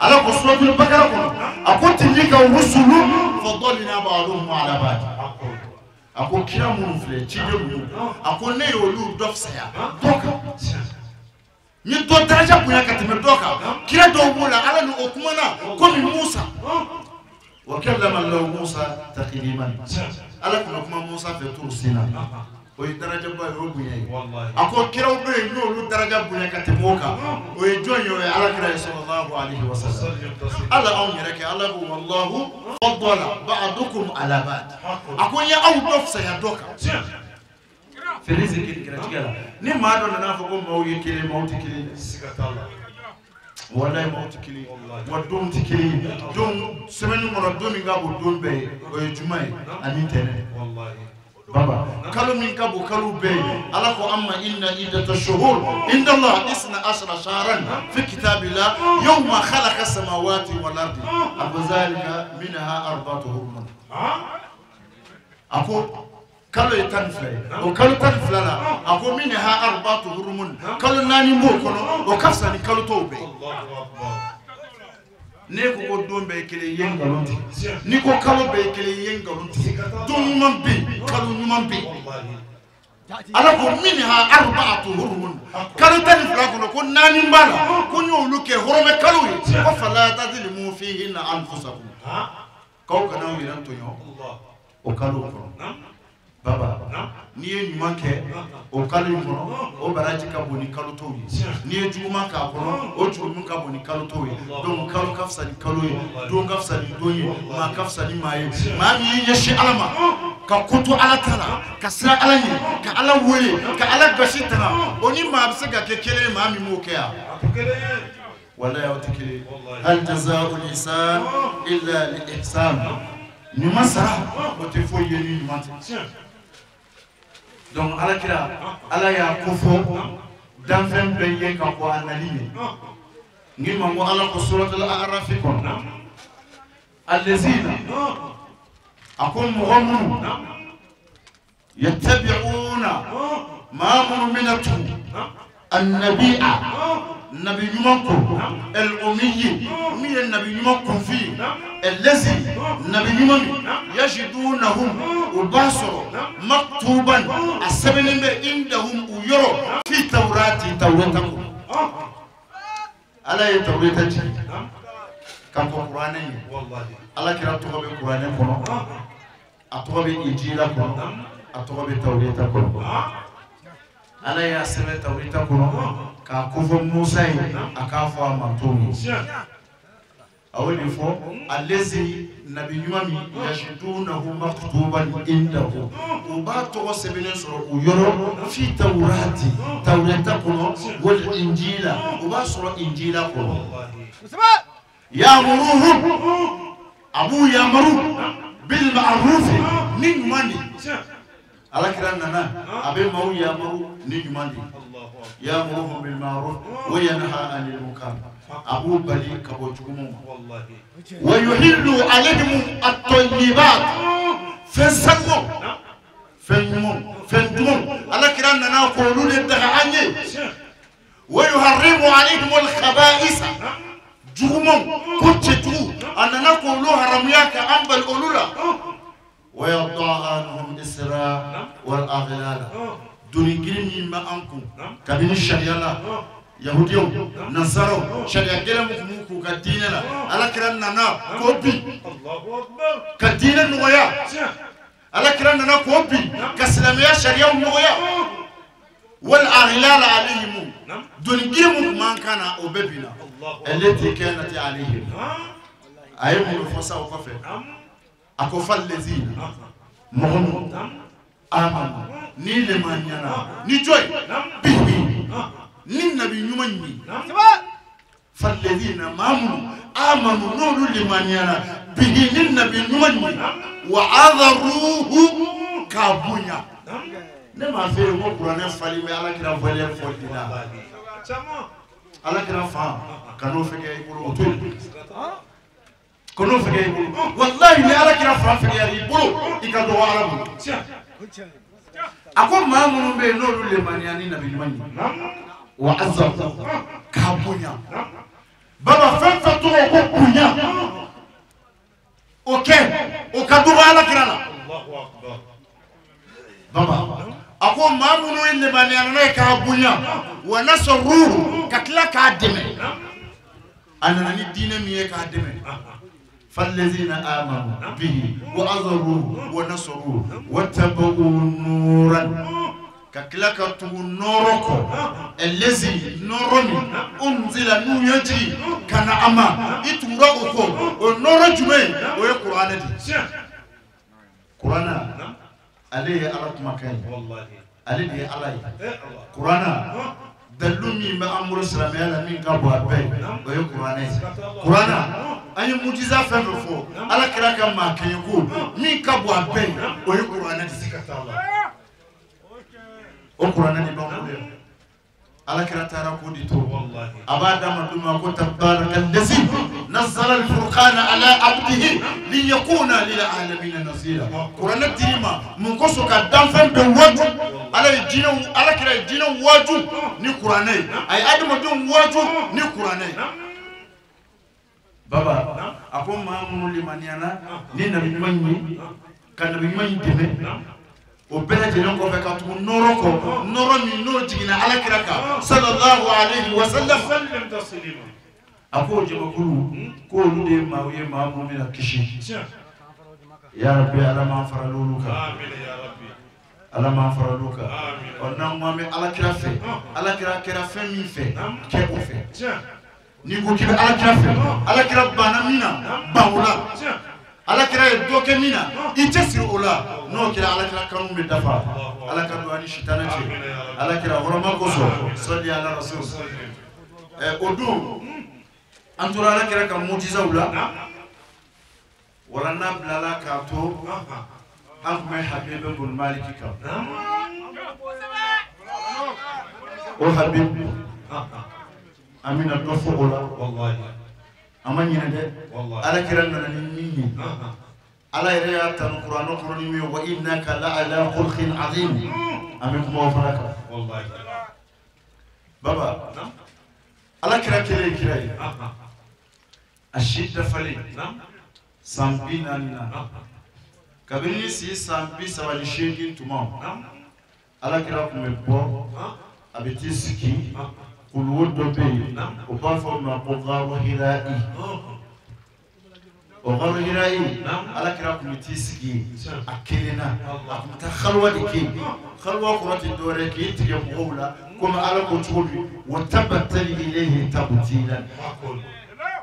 Ala ko suratul Bakara kɔnɔ, a ko tilka rusulu faddalna ba'duhum ala ba'd. A ko kira minnu filɛ, ciden minnu, a ko ne y'olu dɔ fisaya dɔ kan. Ni dɔ daraja bonya ka tɛmɛ dɔ kan, kira dɔw b'o la ala ni o kumana komi Musa. Wa kallama Allahu Musa takliman, ala kun kuma Musa fɛ Turu Sina, o ye darajaba ye, o ye bonya ye. A ko kiraw bɛ yen n'olu daraja bonya ka tɛmɛ o kan, o ye jɔn ye? O ye ala kira ye sallallahu alayhi wa sallam. Ala anw yɛrɛ kɛ, ala ko wallahu faddala ba'dukum ala ba'd. A ko n ye aw dɔ fisaya dɔ kan. Fere sigi gɛrɛtigɛ la, ni maa dɔ nana fɔ ko maaw ye kelen, maaw tɛ kelen ye. Walayi maaw tɛ kelen ye, wa donw tɛ kelen ye. Don semaine kɔnɔ, don min ka bon don bɛɛ ye, o ye juma ye ani ntɛnɛn. Baba kalo min ka bon kalo bɛɛ ye, ala ko an ma inna iddata shuhur inda Allah isna ashara shahran fi kitabillah yawma khalaqa samawati wal ardi a ko zalika minha arba'atu hurum. A ko kalo ye 12 ye, o kalo 12 la, a ko minha arba'atu hurumun, kalo 4 b'o kɔnɔ, o ka fisa ni kalo tɔw bɛɛ ye. Ne ko don bɛɛ ye kelen ye, nkalon tigɛ. N'i ko kalo bɛɛ ye kelen ye, nkalon tigɛ. Don ɲuman bɛ yen, kalo ɲuman bɛ yen. Ala ko minha arba'atu hurumun, kalo 12 kɔnɔ ko 4 b'a la, ko n y'olu kɛ hɔrɔmɛ kalo ye, ko fala tazlimu fihinna anfusakum, k'aw kana aw yɛrɛ tɔɲɔ o kalo kɔnɔ. Baba N'i ye ɲuman kɛ o kalo in kɔnɔ o baraji ka bon ni kalo tɔw ye n'i ye juguman k'a kɔnɔ o jurumu ka bon ni kalo tɔw ye donc kalo ka fisa ni kalo ye don ka fisa ni don ye maa ka fisa ni maa ye maa min y'i ɲɛsin Ala ma ka ko to Ala ta la ka siran Ala ɲɛ ka Ala wele ka Ala gasi tanga o ni maa bɛ se ka kɛ kelen ye maa min m'o kɛ yan walayi aw tɛ kelen ye hal jazaa'ul ihsan illa al ihsan ɲuman sara o tɛ foyi ye ni ɲuman tɛ. Donc Ala kira Ala y'a ko fɔ danfɛn bɛɛ ye ka bɔ a nali ɲɛ n k'i ma ko Ala ko suratul A'raf kɔnɔ allazina a ko mɔgɔ minnu yattabi'una maa minnu bɛna tugu annabi'a nabi ɲuman ko al-ummi min ye nabi ɲuman kunfin allazi nabi ɲuman min yajidunahum u b'a sɔrɔ maktuban a sɛbɛnnen bɛ indahum u yɔrɔ fi tawrati tawrata kɔnɔ Ala ye tawrata jigin ka kɔn kuranɛ ɲɛ Ala kira tɔgɔ bɛ kuranɛ kɔnɔ a tɔgɔ bɛ injila kɔnɔ a tɔgɔ bɛ tawrata kɔnɔ Ala y'a sɛbɛn tawrata kɔnɔ k'a kofɔ Musa ye a k'a fɔ a mantonw ye a y'o de fɔ allazi nabi ɲuman min yajidunahu maktuban indahu u b'a tɔgɔ sɛbɛnnen sɔrɔ u yɔrɔ fi tawrati tawrata kɔnɔ wal injila u b'a sɔrɔ injila kɔnɔ ya'muruhum a b'u yamaru bil ma'ruf ni ɲuman de Ala kira nana a bɛ maaw yamaru ni ɲuman de ya'muruhum bil ma'ruf wa yanha 'anil munkar a b'u bali ka bɔ juguman ma wa yuhillu alayhim at-tayyibat fɛn sanuw fɛn ɲumanw fɛn dumanw Ala kira nana k'olu de daga an ye wa yuharrimu alayhim al-khaba'isa jugumanw ko cɛjugu a nana k'olu haramuya ka an bali olu la wa yada'a anhum isra wal aghlal doni girin min bɛ an kun kabini sariya la yahudiyaw nasaraw sariya gɛlɛn min tun b'u k'u ka diinɛ la Ala kira nana k'o bin ka diinɛ nɔgɔya Ala kira nana k'o bin ka silamɛya sariyaw nɔgɔya wal aghlal alayhim doni girin min tun b'an kan na o bɛɛ binna allati kanat alayhim a ye mun fɔ sa o kɔfɛ a ko fallazina mɔgɔ minnu amanu ni lemaniyana ni jɔn bihi ni nabi ɲuman ye fallazina maa minnu amanu n'olu lemaniyana bihi ni nabi ɲuman ye wa azaruhu k'a bonya ne m'a fɛ yen ko kuranɛ falen bɛ Ala kira valeur fɔli la Ala kira fa kan'o fɛgɛya i bolo o to yen kan'o fɛgɛya i bolo walahi ni Ala kira fa fɛgɛyara i bolo i ka dɔgɔ Ala bolo a ko maa minnu bɛ yen n'olu lemaniya ni nabi ɲuman ye wa azaruhu k'a bonya baba fɛn fɛn tɔgɔ ko bonya o kɛ o ka dɔgɔ Ala kira la baba a ko maa minnu ye lemaniya n'a ye k'a bonya wa nasaruhu ka tila k'a dɛmɛ a nana ni diinɛ min ye k'a dɛmɛ fallazina amanu bihi wa azaruhu wa nasaruhu wattaba'u nuran ka tila ka tugu nɔɔrɔ kɔ allazi nɔɔrɔ min unzila n'u ye jigin ka na a ma i tugura o kɔ o nɔɔrɔ jumɛn o ye kuranɛ de ye kuranɛ ale ye Ala kumakan ye ale de ye Ala ye kuranɛ dalilu min bɛ an bolo silamɛya la min ka bon a bɛɛ ye o ye kuranɛ ye kuranɛ an ye mujiza fɛn fɛn fɔ Ala kira ka maa kɛɲɛ ko min ka bon a bɛɛ ye o ye kuranɛ de ye o kuranɛ de b'an bolo yan Ala kira taara ko di to a b'a d'a ma don min ko tabaraka allazi nazzala al-furqana ala abdihi liyakuna lil alamina nazira kuranɛ dir'i ma mun kosɔn ka danfɛn bɛɛ waaju Ala ye jinɛw Ala kira ye jinɛw waaju ni kuranɛ ye a ye adamadenw waaju ni kuranɛ ye baba a ko maa minnu limaniyana ni nabi ɲuman ye ka nabi ɲuman in dɛmɛ o bɛɛ lajɛlen kɔfɛ ka tugu nɔɔrɔ kɔ nɔɔrɔ min n'o jiginna Ala kira kan sallallahu alayhi wa sallam a k'o jamakulu k'olu de ye maaw ye maa minnu bɛna kisi ya Rabbi Ala m'an fara l'olu kan. Ala m'an fara olu kan. Ɔ n'an ko an bɛ ala kira fɛ, ala kira kɛra fɛn min fɛ, kɛ o fɛ. N'i ko k'i bɛ ala kira fɛ, ala kira banna min na, ban o la. Ala kira ye dɔ kɛ min na, i cɛsiri o la. N'o kɛra ala kira kanu bɛ dafa. Ala ka don an ni sitanɛ cɛ. Ala kira hɔrɔma kosɔn, sɔli ala rasul. O don an tora ala kira ka mujizaw la. Wala n'a bilala k'a to an tun bɛ Habib bun Maliki kan. O Habib, an bɛna dɔ fɔ o la. An ma ɲinɛ dɛ. Ala kira nana ni min ye, ala yɛrɛ y'a tanu kuranɛ kɔnɔ ni min ye, wa innaka la ala khulqin azim. An bɛ kuma o fana kan. Baba, ala kira kelen ye kira ye, a si dafalen san 40 na. Kabini si san 38 tuma, ala kira tun bɛ bɔ, a bɛ t'i sigi kuluwo dɔ bɛ yen, o b'a fɔ o ma ko Gaaru Hirayi. O Gaaru Hirayi, ala kira tun bɛ t'i sigi a kelen na, a tun bɛ taa xaluwa de kɛ yen. Xaluwa kɔrɔ tɛ dɔwɛrɛ ye k'i tigɛ mɔgɔw la, komi ala ko cogo min, wa tabattali ilayhi tabtila.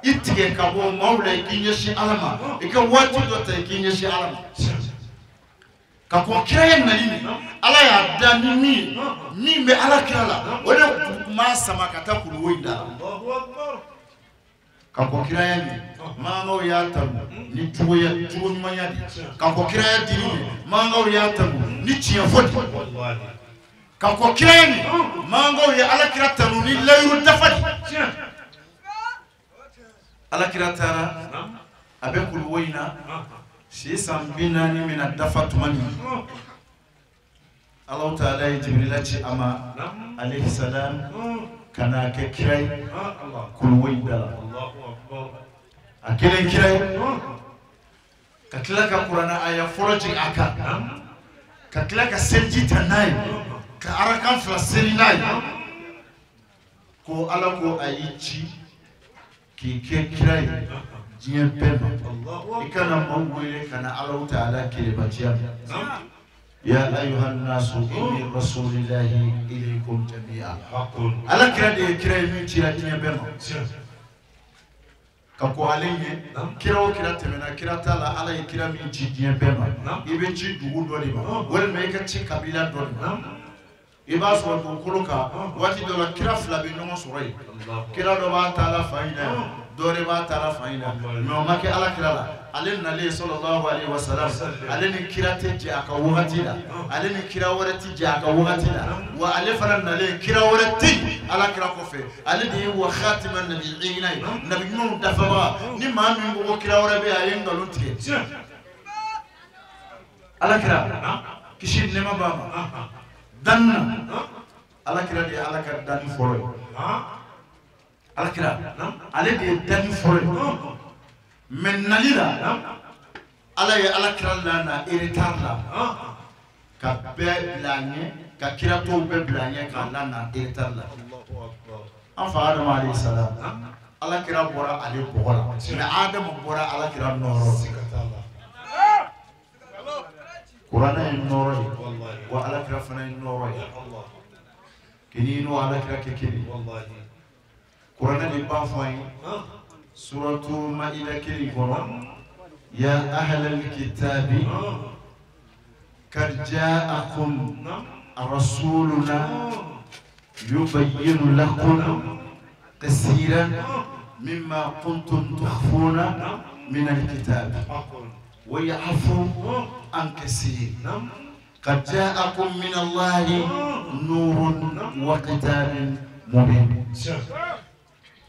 I tigɛ ka bɔ maaw la, i k'i ɲɛsin ala ma, i ka waati dɔ ta i k'i ɲɛsin ala ma. Ka kɔn kiraya nali ɲɛ, ala y'a da ni min ye, min bɛ ala kira la, o de tun b'a sama ka taa kuluwo in da la. Ka kɔn kiraya ɲɛ, mankaw y'a tanu ni cogoya cogo ɲumanya de ye. Ka kɔn kiraya dili ɲɛ, mankaw y'a tanu ni tiɲɛfɔ de ye. Ka kɔn kiraya ɲɛ, mankaw ye ala kira tanu ni layiru dafa de ye. Ala kira taara, a bɛ kuluwo in na, si san 40 bɛna dafa tuma min, Alahu taala ye Jibirila ci a ma alayhi salam ka n'a kɛ kira ye kuluwo in da la. A kɛlen kira ye, ka tila ka kuranɛ aya fɔlɔ jigin a kan, ka tila ka seliji ta n'a ye, ka arakan 2 seli n'a ye, ko ala ko a y'i ci k'i kɛ kira ye diɲɛ bɛɛ ma. I kana maaw wele ka na Alahu taala kelenbatiya ma. Ya ayyuhan nasu inni rasulillahi ilaykum jami'a. Ala kira de ye kira ye min cira diɲɛ bɛɛ ma. Ka kɔn ale ɲɛ, kira o kira tɛmɛna, kira t'a la ala ye kira min ci diɲɛ bɛɛ ma. I bɛ ci dugu dɔ de ma, walima i ka ci kabila dɔ de ma. I b'a sɔrɔ dugukolo kan waati dɔ la kira 2 bɛ ɲɔgɔn sɔrɔ yen. Kira dɔ b'a ta la fan in na, dɔ wɛrɛ b'a ta la fan in na. Mais o ma kɛ ala kira la. Ale nalen sallallahu alaihi wasallam, ale ni kira tɛ jɛ a ka wagati la, ale ni kira wɛrɛ tɛ jɛ a ka wagati la. Wa ale fana nalen kira wɛrɛ tɛ yen ala kira kɔfɛ. Ale de ye wa khatima nabiyina ye, nabi ɲumanw dafabaga. Ni maa min ko kira wɛrɛ bɛ yen, a ye nkalon tigɛ. Ala kira kisi ni nɛɛma b'a ma. Danni na, ala kira de ye ala ka danni fɔlɔ ye. Ala kira ale de ye danni fɔlɔ ye. Mais nali la, ala ye ala kira lana retard la, ka bɛɛ bila a ɲɛ, ka kira tɔw bɛɛ bila a ɲɛ k'a lana retard la. An fa Adama alayhi salam, ala kira bɔra ale bɔgɔ la, mais Adama bɔra ala kira nɔɔrɔ la. Kuranɛ ye nɔɔrɔ ye, wa ala kira fana ye nɔɔrɔ ye. K'i n'o ala kira kɛ kelen. Kuranɛ de b'a fɔ an ye suratu Maida kelen kɔnɔ, ya ahlal kitabi kad ja'akum rasuluna yubayyinu lakum kasiran mimma kuntum tukhfuna min alkitabi wa ya'fu an kasir qad ja'akum min Allahi nurun wa kitabin mubin.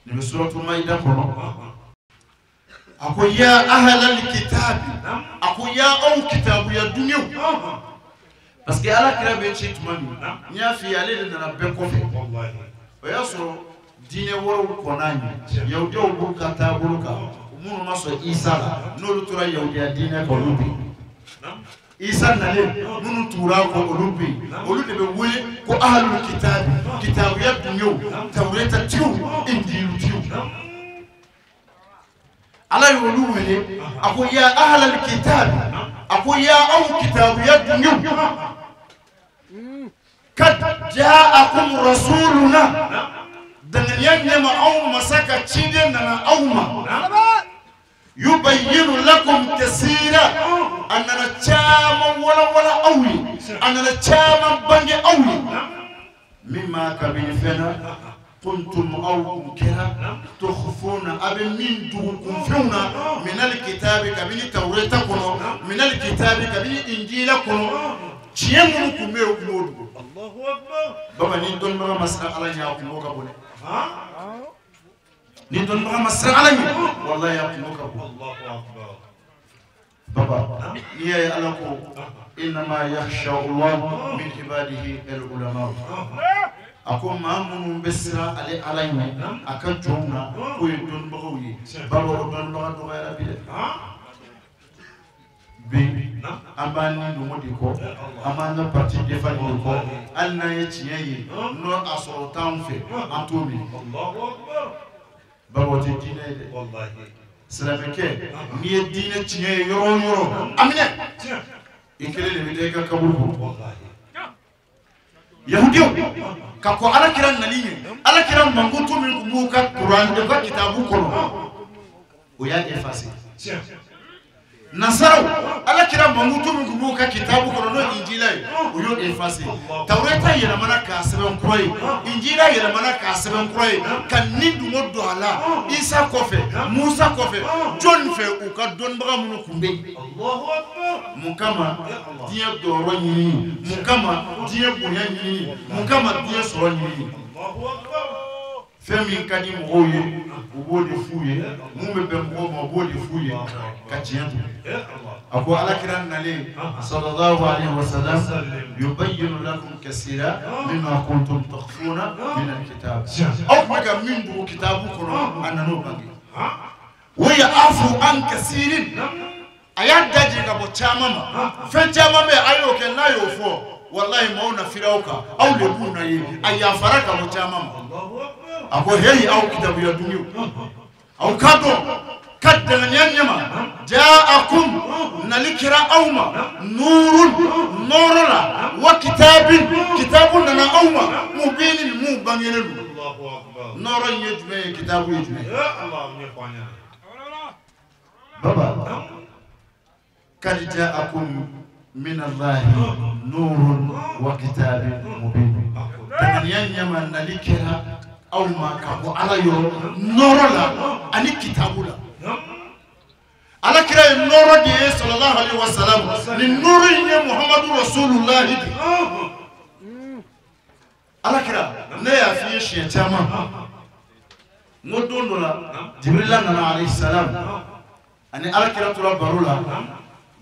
Nin bɛ suratu Maida kɔnɔ. A ko ya ahlal kitabi, a ko ya aw kitabuya dungew. Parce que ala kira bɛ ci tuma min, n y'a f'i ye, ale de nana bɛɛ kɔfɛ. O y'a sɔrɔ diinɛ wɛrɛw kɔnna ɲɛ, yahudiyaw b'u ka taabolo kan, minnu ma sɔn Isa la, n'olu tora yahudiya diinɛ kan, olu bɛ yen. Isa nalen, minnu tugura a kɔ, olu bɛ yen. Olu de bɛ wele ko ahlul kitabi, kitabuya dungew, tawureta tigiw, injilutigiw. Ala y'olu wele, a ko ya ahlal kitabi, a ko ya aw kitabuya dungew. Kad ja'akum rasuluna danganiya ɲɛma aw masa ka ciden nana aw ma yubayyinu lakum kasira a nana caman walawala aw ye a nana caman bange aw ye mimma kabini fɛn na kuntum aw kun kɛra tukhfuna a bɛ min dugu kunfɛnw na minal kitabi kabini tawureta kɔnɔ minal kitabi kabini injila kɔnɔ tiɲɛ minnu tun bɛ yen u tun b'o dugu. Baba ni dɔnnibaga ma siran Ala ɲɛ a kungo ka bon dɛ. Ni dɔnnibaga ma siran Ala ɲɛ walahi a kungo ka bon. Baba n'i y'a ye Ala ko innama yakhsha Allah min ibadihi al ulama. A ko maa minnu bɛ siran ale Ala ɲɛ a ka jɔnw na k'o ye dɔnnibagaw ye. Baba o dɔnnibaga dɔgɔyara bi dɛ. Bi an b'an ni numu de kɔ an b'an ka parti défendre de kɔ hali n'an ye tiɲɛ ye n'o a sɔrɔ o t'anw fɛ an t'o minɛ. Baba o tɛ diinɛ ye dɛ. Silamɛkɛ n'i ye diinɛ tiɲɛ ye yɔrɔ o yɔrɔ a minɛ i kelen de bɛ taa i ka kaburu kɔnɔ. Yahudiw ka kɔn Ala kira nali ɲɛ Ala kira mankutu min tun b'u ka kuran u ka kitabu kɔnɔ o y'a effacé. Nasaraw Ala kira mankutu min tun b'u ka kitabu kɔnɔ n'o Injila ye o y'o effacé. Tawureta yɛlɛmana k'a sɛbɛn kura ye Injila yɛlɛmana k'a sɛbɛn kura ye ka ni dungo don a la Isa kɔfɛ Musa kɔfɛ jɔn fɛ u ka dɔnnibaga minnu tun bɛ yen. Mun kama diɲɛ dɔyɔrɔ ɲinini mun kama diɲɛ bonya ɲinini mun kama diɲɛ sɔrɔ ɲinini. Fɛn min ka di mɔgɔw ye u b'o de f'u ye mun bɛ bɛn mɔgɔw ma u b'o de f'u ye ka tiɲɛ to. A ko Ala kira nalen sallallahu alaihi wa sallam yubayyinu lakum kasira mimma kuntum tukhfuna min alkitab. Aw tun bɛ ka min dogo kitabu kɔnɔ a nan'o bange. Wa ya'fu an kasirin a y'a daje ka bɔ caman ma fɛn caman bɛ yen a y'o kɛ n'a y'o fɔ walahi maaw na fira aw kan aw de b'u na ye a yafara ka bɔ caman ma. A ko heyi aw kitabuya dungew aw k'a dɔn ka danganiya ɲɛma ja'akum nali kɛra aw ma nurun nɔɔrɔ la wa kitabin kitabu nana aw ma mubinin mun bangenen don. Nɔɔrɔ in ye jumɛn ye kitabu ye jumɛn ye? Baba kad ja'akum min Allahi nurun wa kitabin mubin. Danganiya ɲɛma nali kɛra aw ma ka bɔ Ala yɔrɔ nɔɔrɔ la ani kitabu la. Ala kira ye nɔɔrɔ de ye sallallahu alaihi wa sallam ni nɔɔrɔ in ye Muhammadu Rasulullahi de. Ala kira ne y'a f'i ye siɲɛ caman n ko don dɔ la Jibirila nana alayhi salam ani Ala kira tora baro la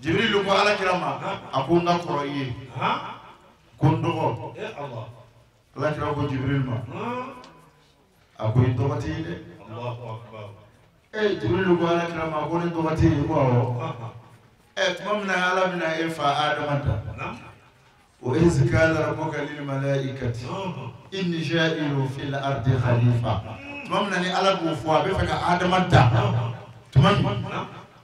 Jibirili ko Ala kira ma a ko n ka kɔrɔ i ye ko n dɔgɔ. Ala kira ko Jibirili ma a ko i dɔgɔ t'i ye dɛ. Jibirili ko Ala kira ma ko ne dɔgɔ t'i ye ko awɔ. Tuma min na Ala bɛna e fa Adama da wa iz qala rabbuka lil malaikati inni ja'ilu fil ardi khalifa. Tuma min na ni Ala b'o fɔ a bɛ fɛ ka Adama da tuma min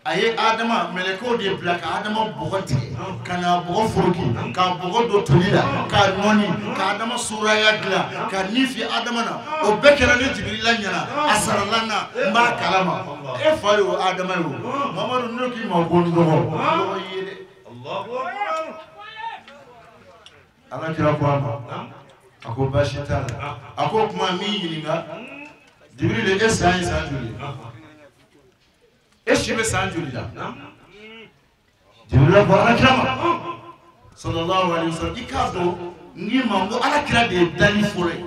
a ye Adama mɛlɛkɛw de bila ka Adama bɔgɔ tigɛ ka na bɔgɔ foroki ka bɔgɔ don toli la k'a nɔɔni ka Adama suraya dilan ka ni fi Adama na o bɛɛ kɛra ne Jibirila ɲɛna a sarala n na n b'a kalama e fa y'o Adama ye o Mamadu ne k'i ma ko n dɔgɔ n dɔgɔ y'i ye dɛ. Ala kira ko a ma a ko baasi t'a la a ko kuma min ɲininka Jibirili e san ye san joli ye? E si bɛ san joli la? Jibirila ko Ala kira ma sallallahu alaihi wasallam i k'a dɔn n k'i ma n ko Ala kira de ye dali fɔlɔ ye.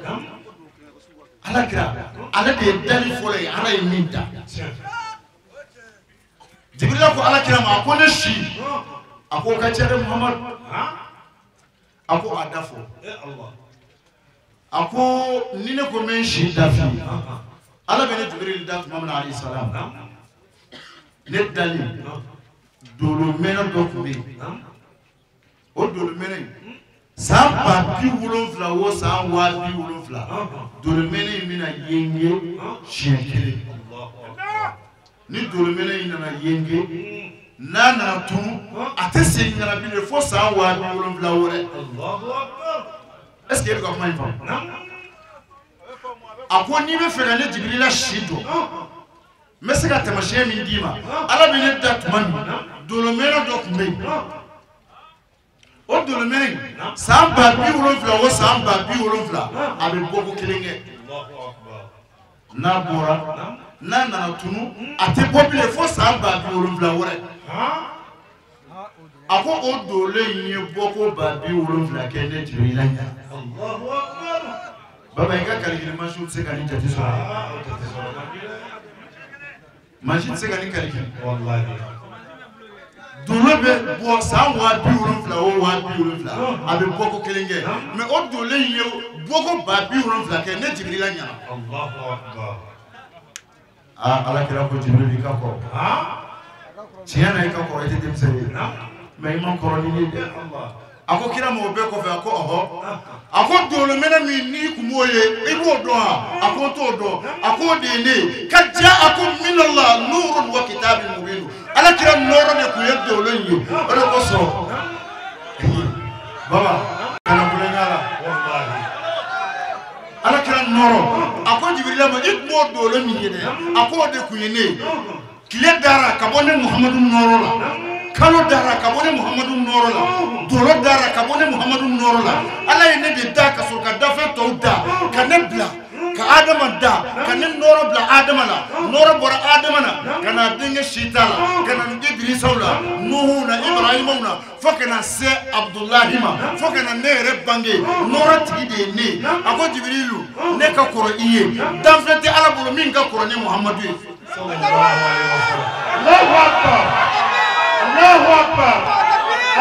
Ala kira ale de ye dali fɔlɔ ye Ala ye min da. Jibirila ko Ala kira ma a ko ne si a ko o ka ca dɛ Muhamadu a ko a da fɔ a ko ni ne ko n bɛ n si da f'i ye Ala bɛ ne Jibirili da tuma min na alayhi salam ne dalen dolo mɛnɛ dɔ tun bɛ yen o dolo mɛnɛ in san 70,000 o san 70,000 dolo mɛnɛ in bɛna yenge siɲɛ kelen ni dolo mɛnɛ in nana yenge N'a nana tunu a tɛ segin ka na bilen fo san 70 wɛrɛ. Est ce que e bɛ ka kuma in faamu? A ko n'i bɛ fɛ ka ne Jibirila si dɔn, n bɛ se ka taamasiyɛn min d'i ma. Ala bɛ ne da tuma min, dolomɛnɛ dɔ tun bɛ yen. O dolomɛnɛ in, san 70 o san 70 a bɛ bɔko kelen kɛ. N'a bɔra, n'a nana tunu, a tɛ bɔ bilen fo san 70 wɛrɛ. A ko o dolo in ye bɔko 70 kɛ ne Jibirila ɲɛ. Baba i ka kalikili mansiw tɛ se ka nin jate sɔrɔ. Mansi tɛ se ka nin kalikili. Dolo bɛ bɔ san 70 o 70 a bɛ bɔko kelen kɛ, mais o dolo in ye bɔko 70 kɛ ne Jibirila ɲɛna. Aa Ala kira ko Jibirila i ka kɔrɔ. Tiɲɛ na i ka kɔrɔ, i tɛ denmisɛnnin ye, mais i ma kɔrɔ ni ne ye dɛ. A ko kira ma o bɛɛ kɔfɛ, a ko ɔhɔ. A ko dolomɛnɛ min n'i kun b'o ye, i b'o dɔn wa? A ko n t'o dɔn. A ko o de ye ne ye. Ka ja a ko minallah nurun wa kitabin mubin. Ala kira nɔɔrɔ de kun ye dolo in ye. O de kosɔn baba kana kulonkɛ la. Ala kira nɔɔrɔ. A ko Jibirila ma i kun b'o dolo min ye dɛ, a ko o de kun ye ne ye. Tile dara ka bɔ ne Muhamadu nɔɔrɔ la. Kalo dara ka bɔ ne Muhamadu nɔɔrɔ la. Dolo dara ka bɔ ne Muhamadu nɔɔrɔ la. Ala ye ne de da ka sɔrɔ ka dafɛn tɔw da, ka ne bila, ka Adama da, ka ne nɔɔrɔ bila Adama la. Nɔɔrɔ bɔra Adama na ka na denkɛ Sita la, ka na Idrisaw la, Nuhu na, Ibrahimaw na, fo ka na se Abudulahi ma, fo ka na ne yɛrɛ bange. Nɔɔrɔ tigi de ye ne ye. A ko Jibirilu, ne ka kɔrɔ i ye, danfɛn tɛ Ala bolo min ka kɔrɔ ni Muhamadu ye. Allahu Akbar. Allahu Akbar.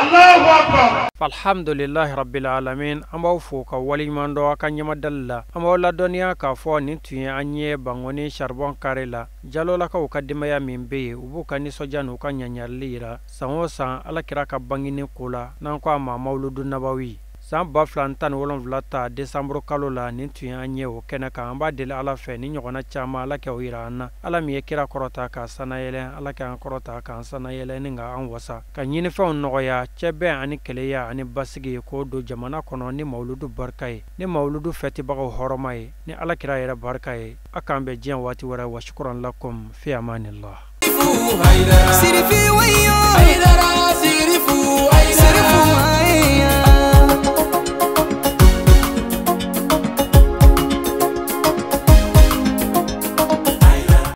Allahu Akbar. Alhamdulillahi rabbil alamin. An b'aw fo ka waleɲuman dɔn a ka ɲɛmadali la. An b'aw ladɔnniya k'a fɔ nin tun ye an ye Bangoni Charbon Carré la. Jalolakaw ka denbaya min bɛ yen, u b'u ka nisɔndiya n'u ka ɲaɲarili yira san o san Ala kira ka bangeni ko la, n'an ko a ma Mawuludu Nabawi. San 2017 ta décembre kalo la, nin tun ye an ye o kɛnɛ kan. An b'a deli Ala fɛ ni ɲɔgɔnna caman Ala k'o yira an na. Ala min ye kira kɔrɔta k'a sanayɛlɛ, Ala k'an kɔrɔta k'an sanayɛlɛ ni ka an wasa, ka ɲinifɛnw nɔgɔya, cɛbɛn ani keleya ani basigi k'o don jamana kɔnɔ ni mawuludu barika ye, ni mawuludu fɛtibagaw hɔrɔma ye, ni Ala kira yɛrɛ barika ye. A k'an bɛn diɲɛ waati wɛrɛ. Wa shukran lakum fi amanillah.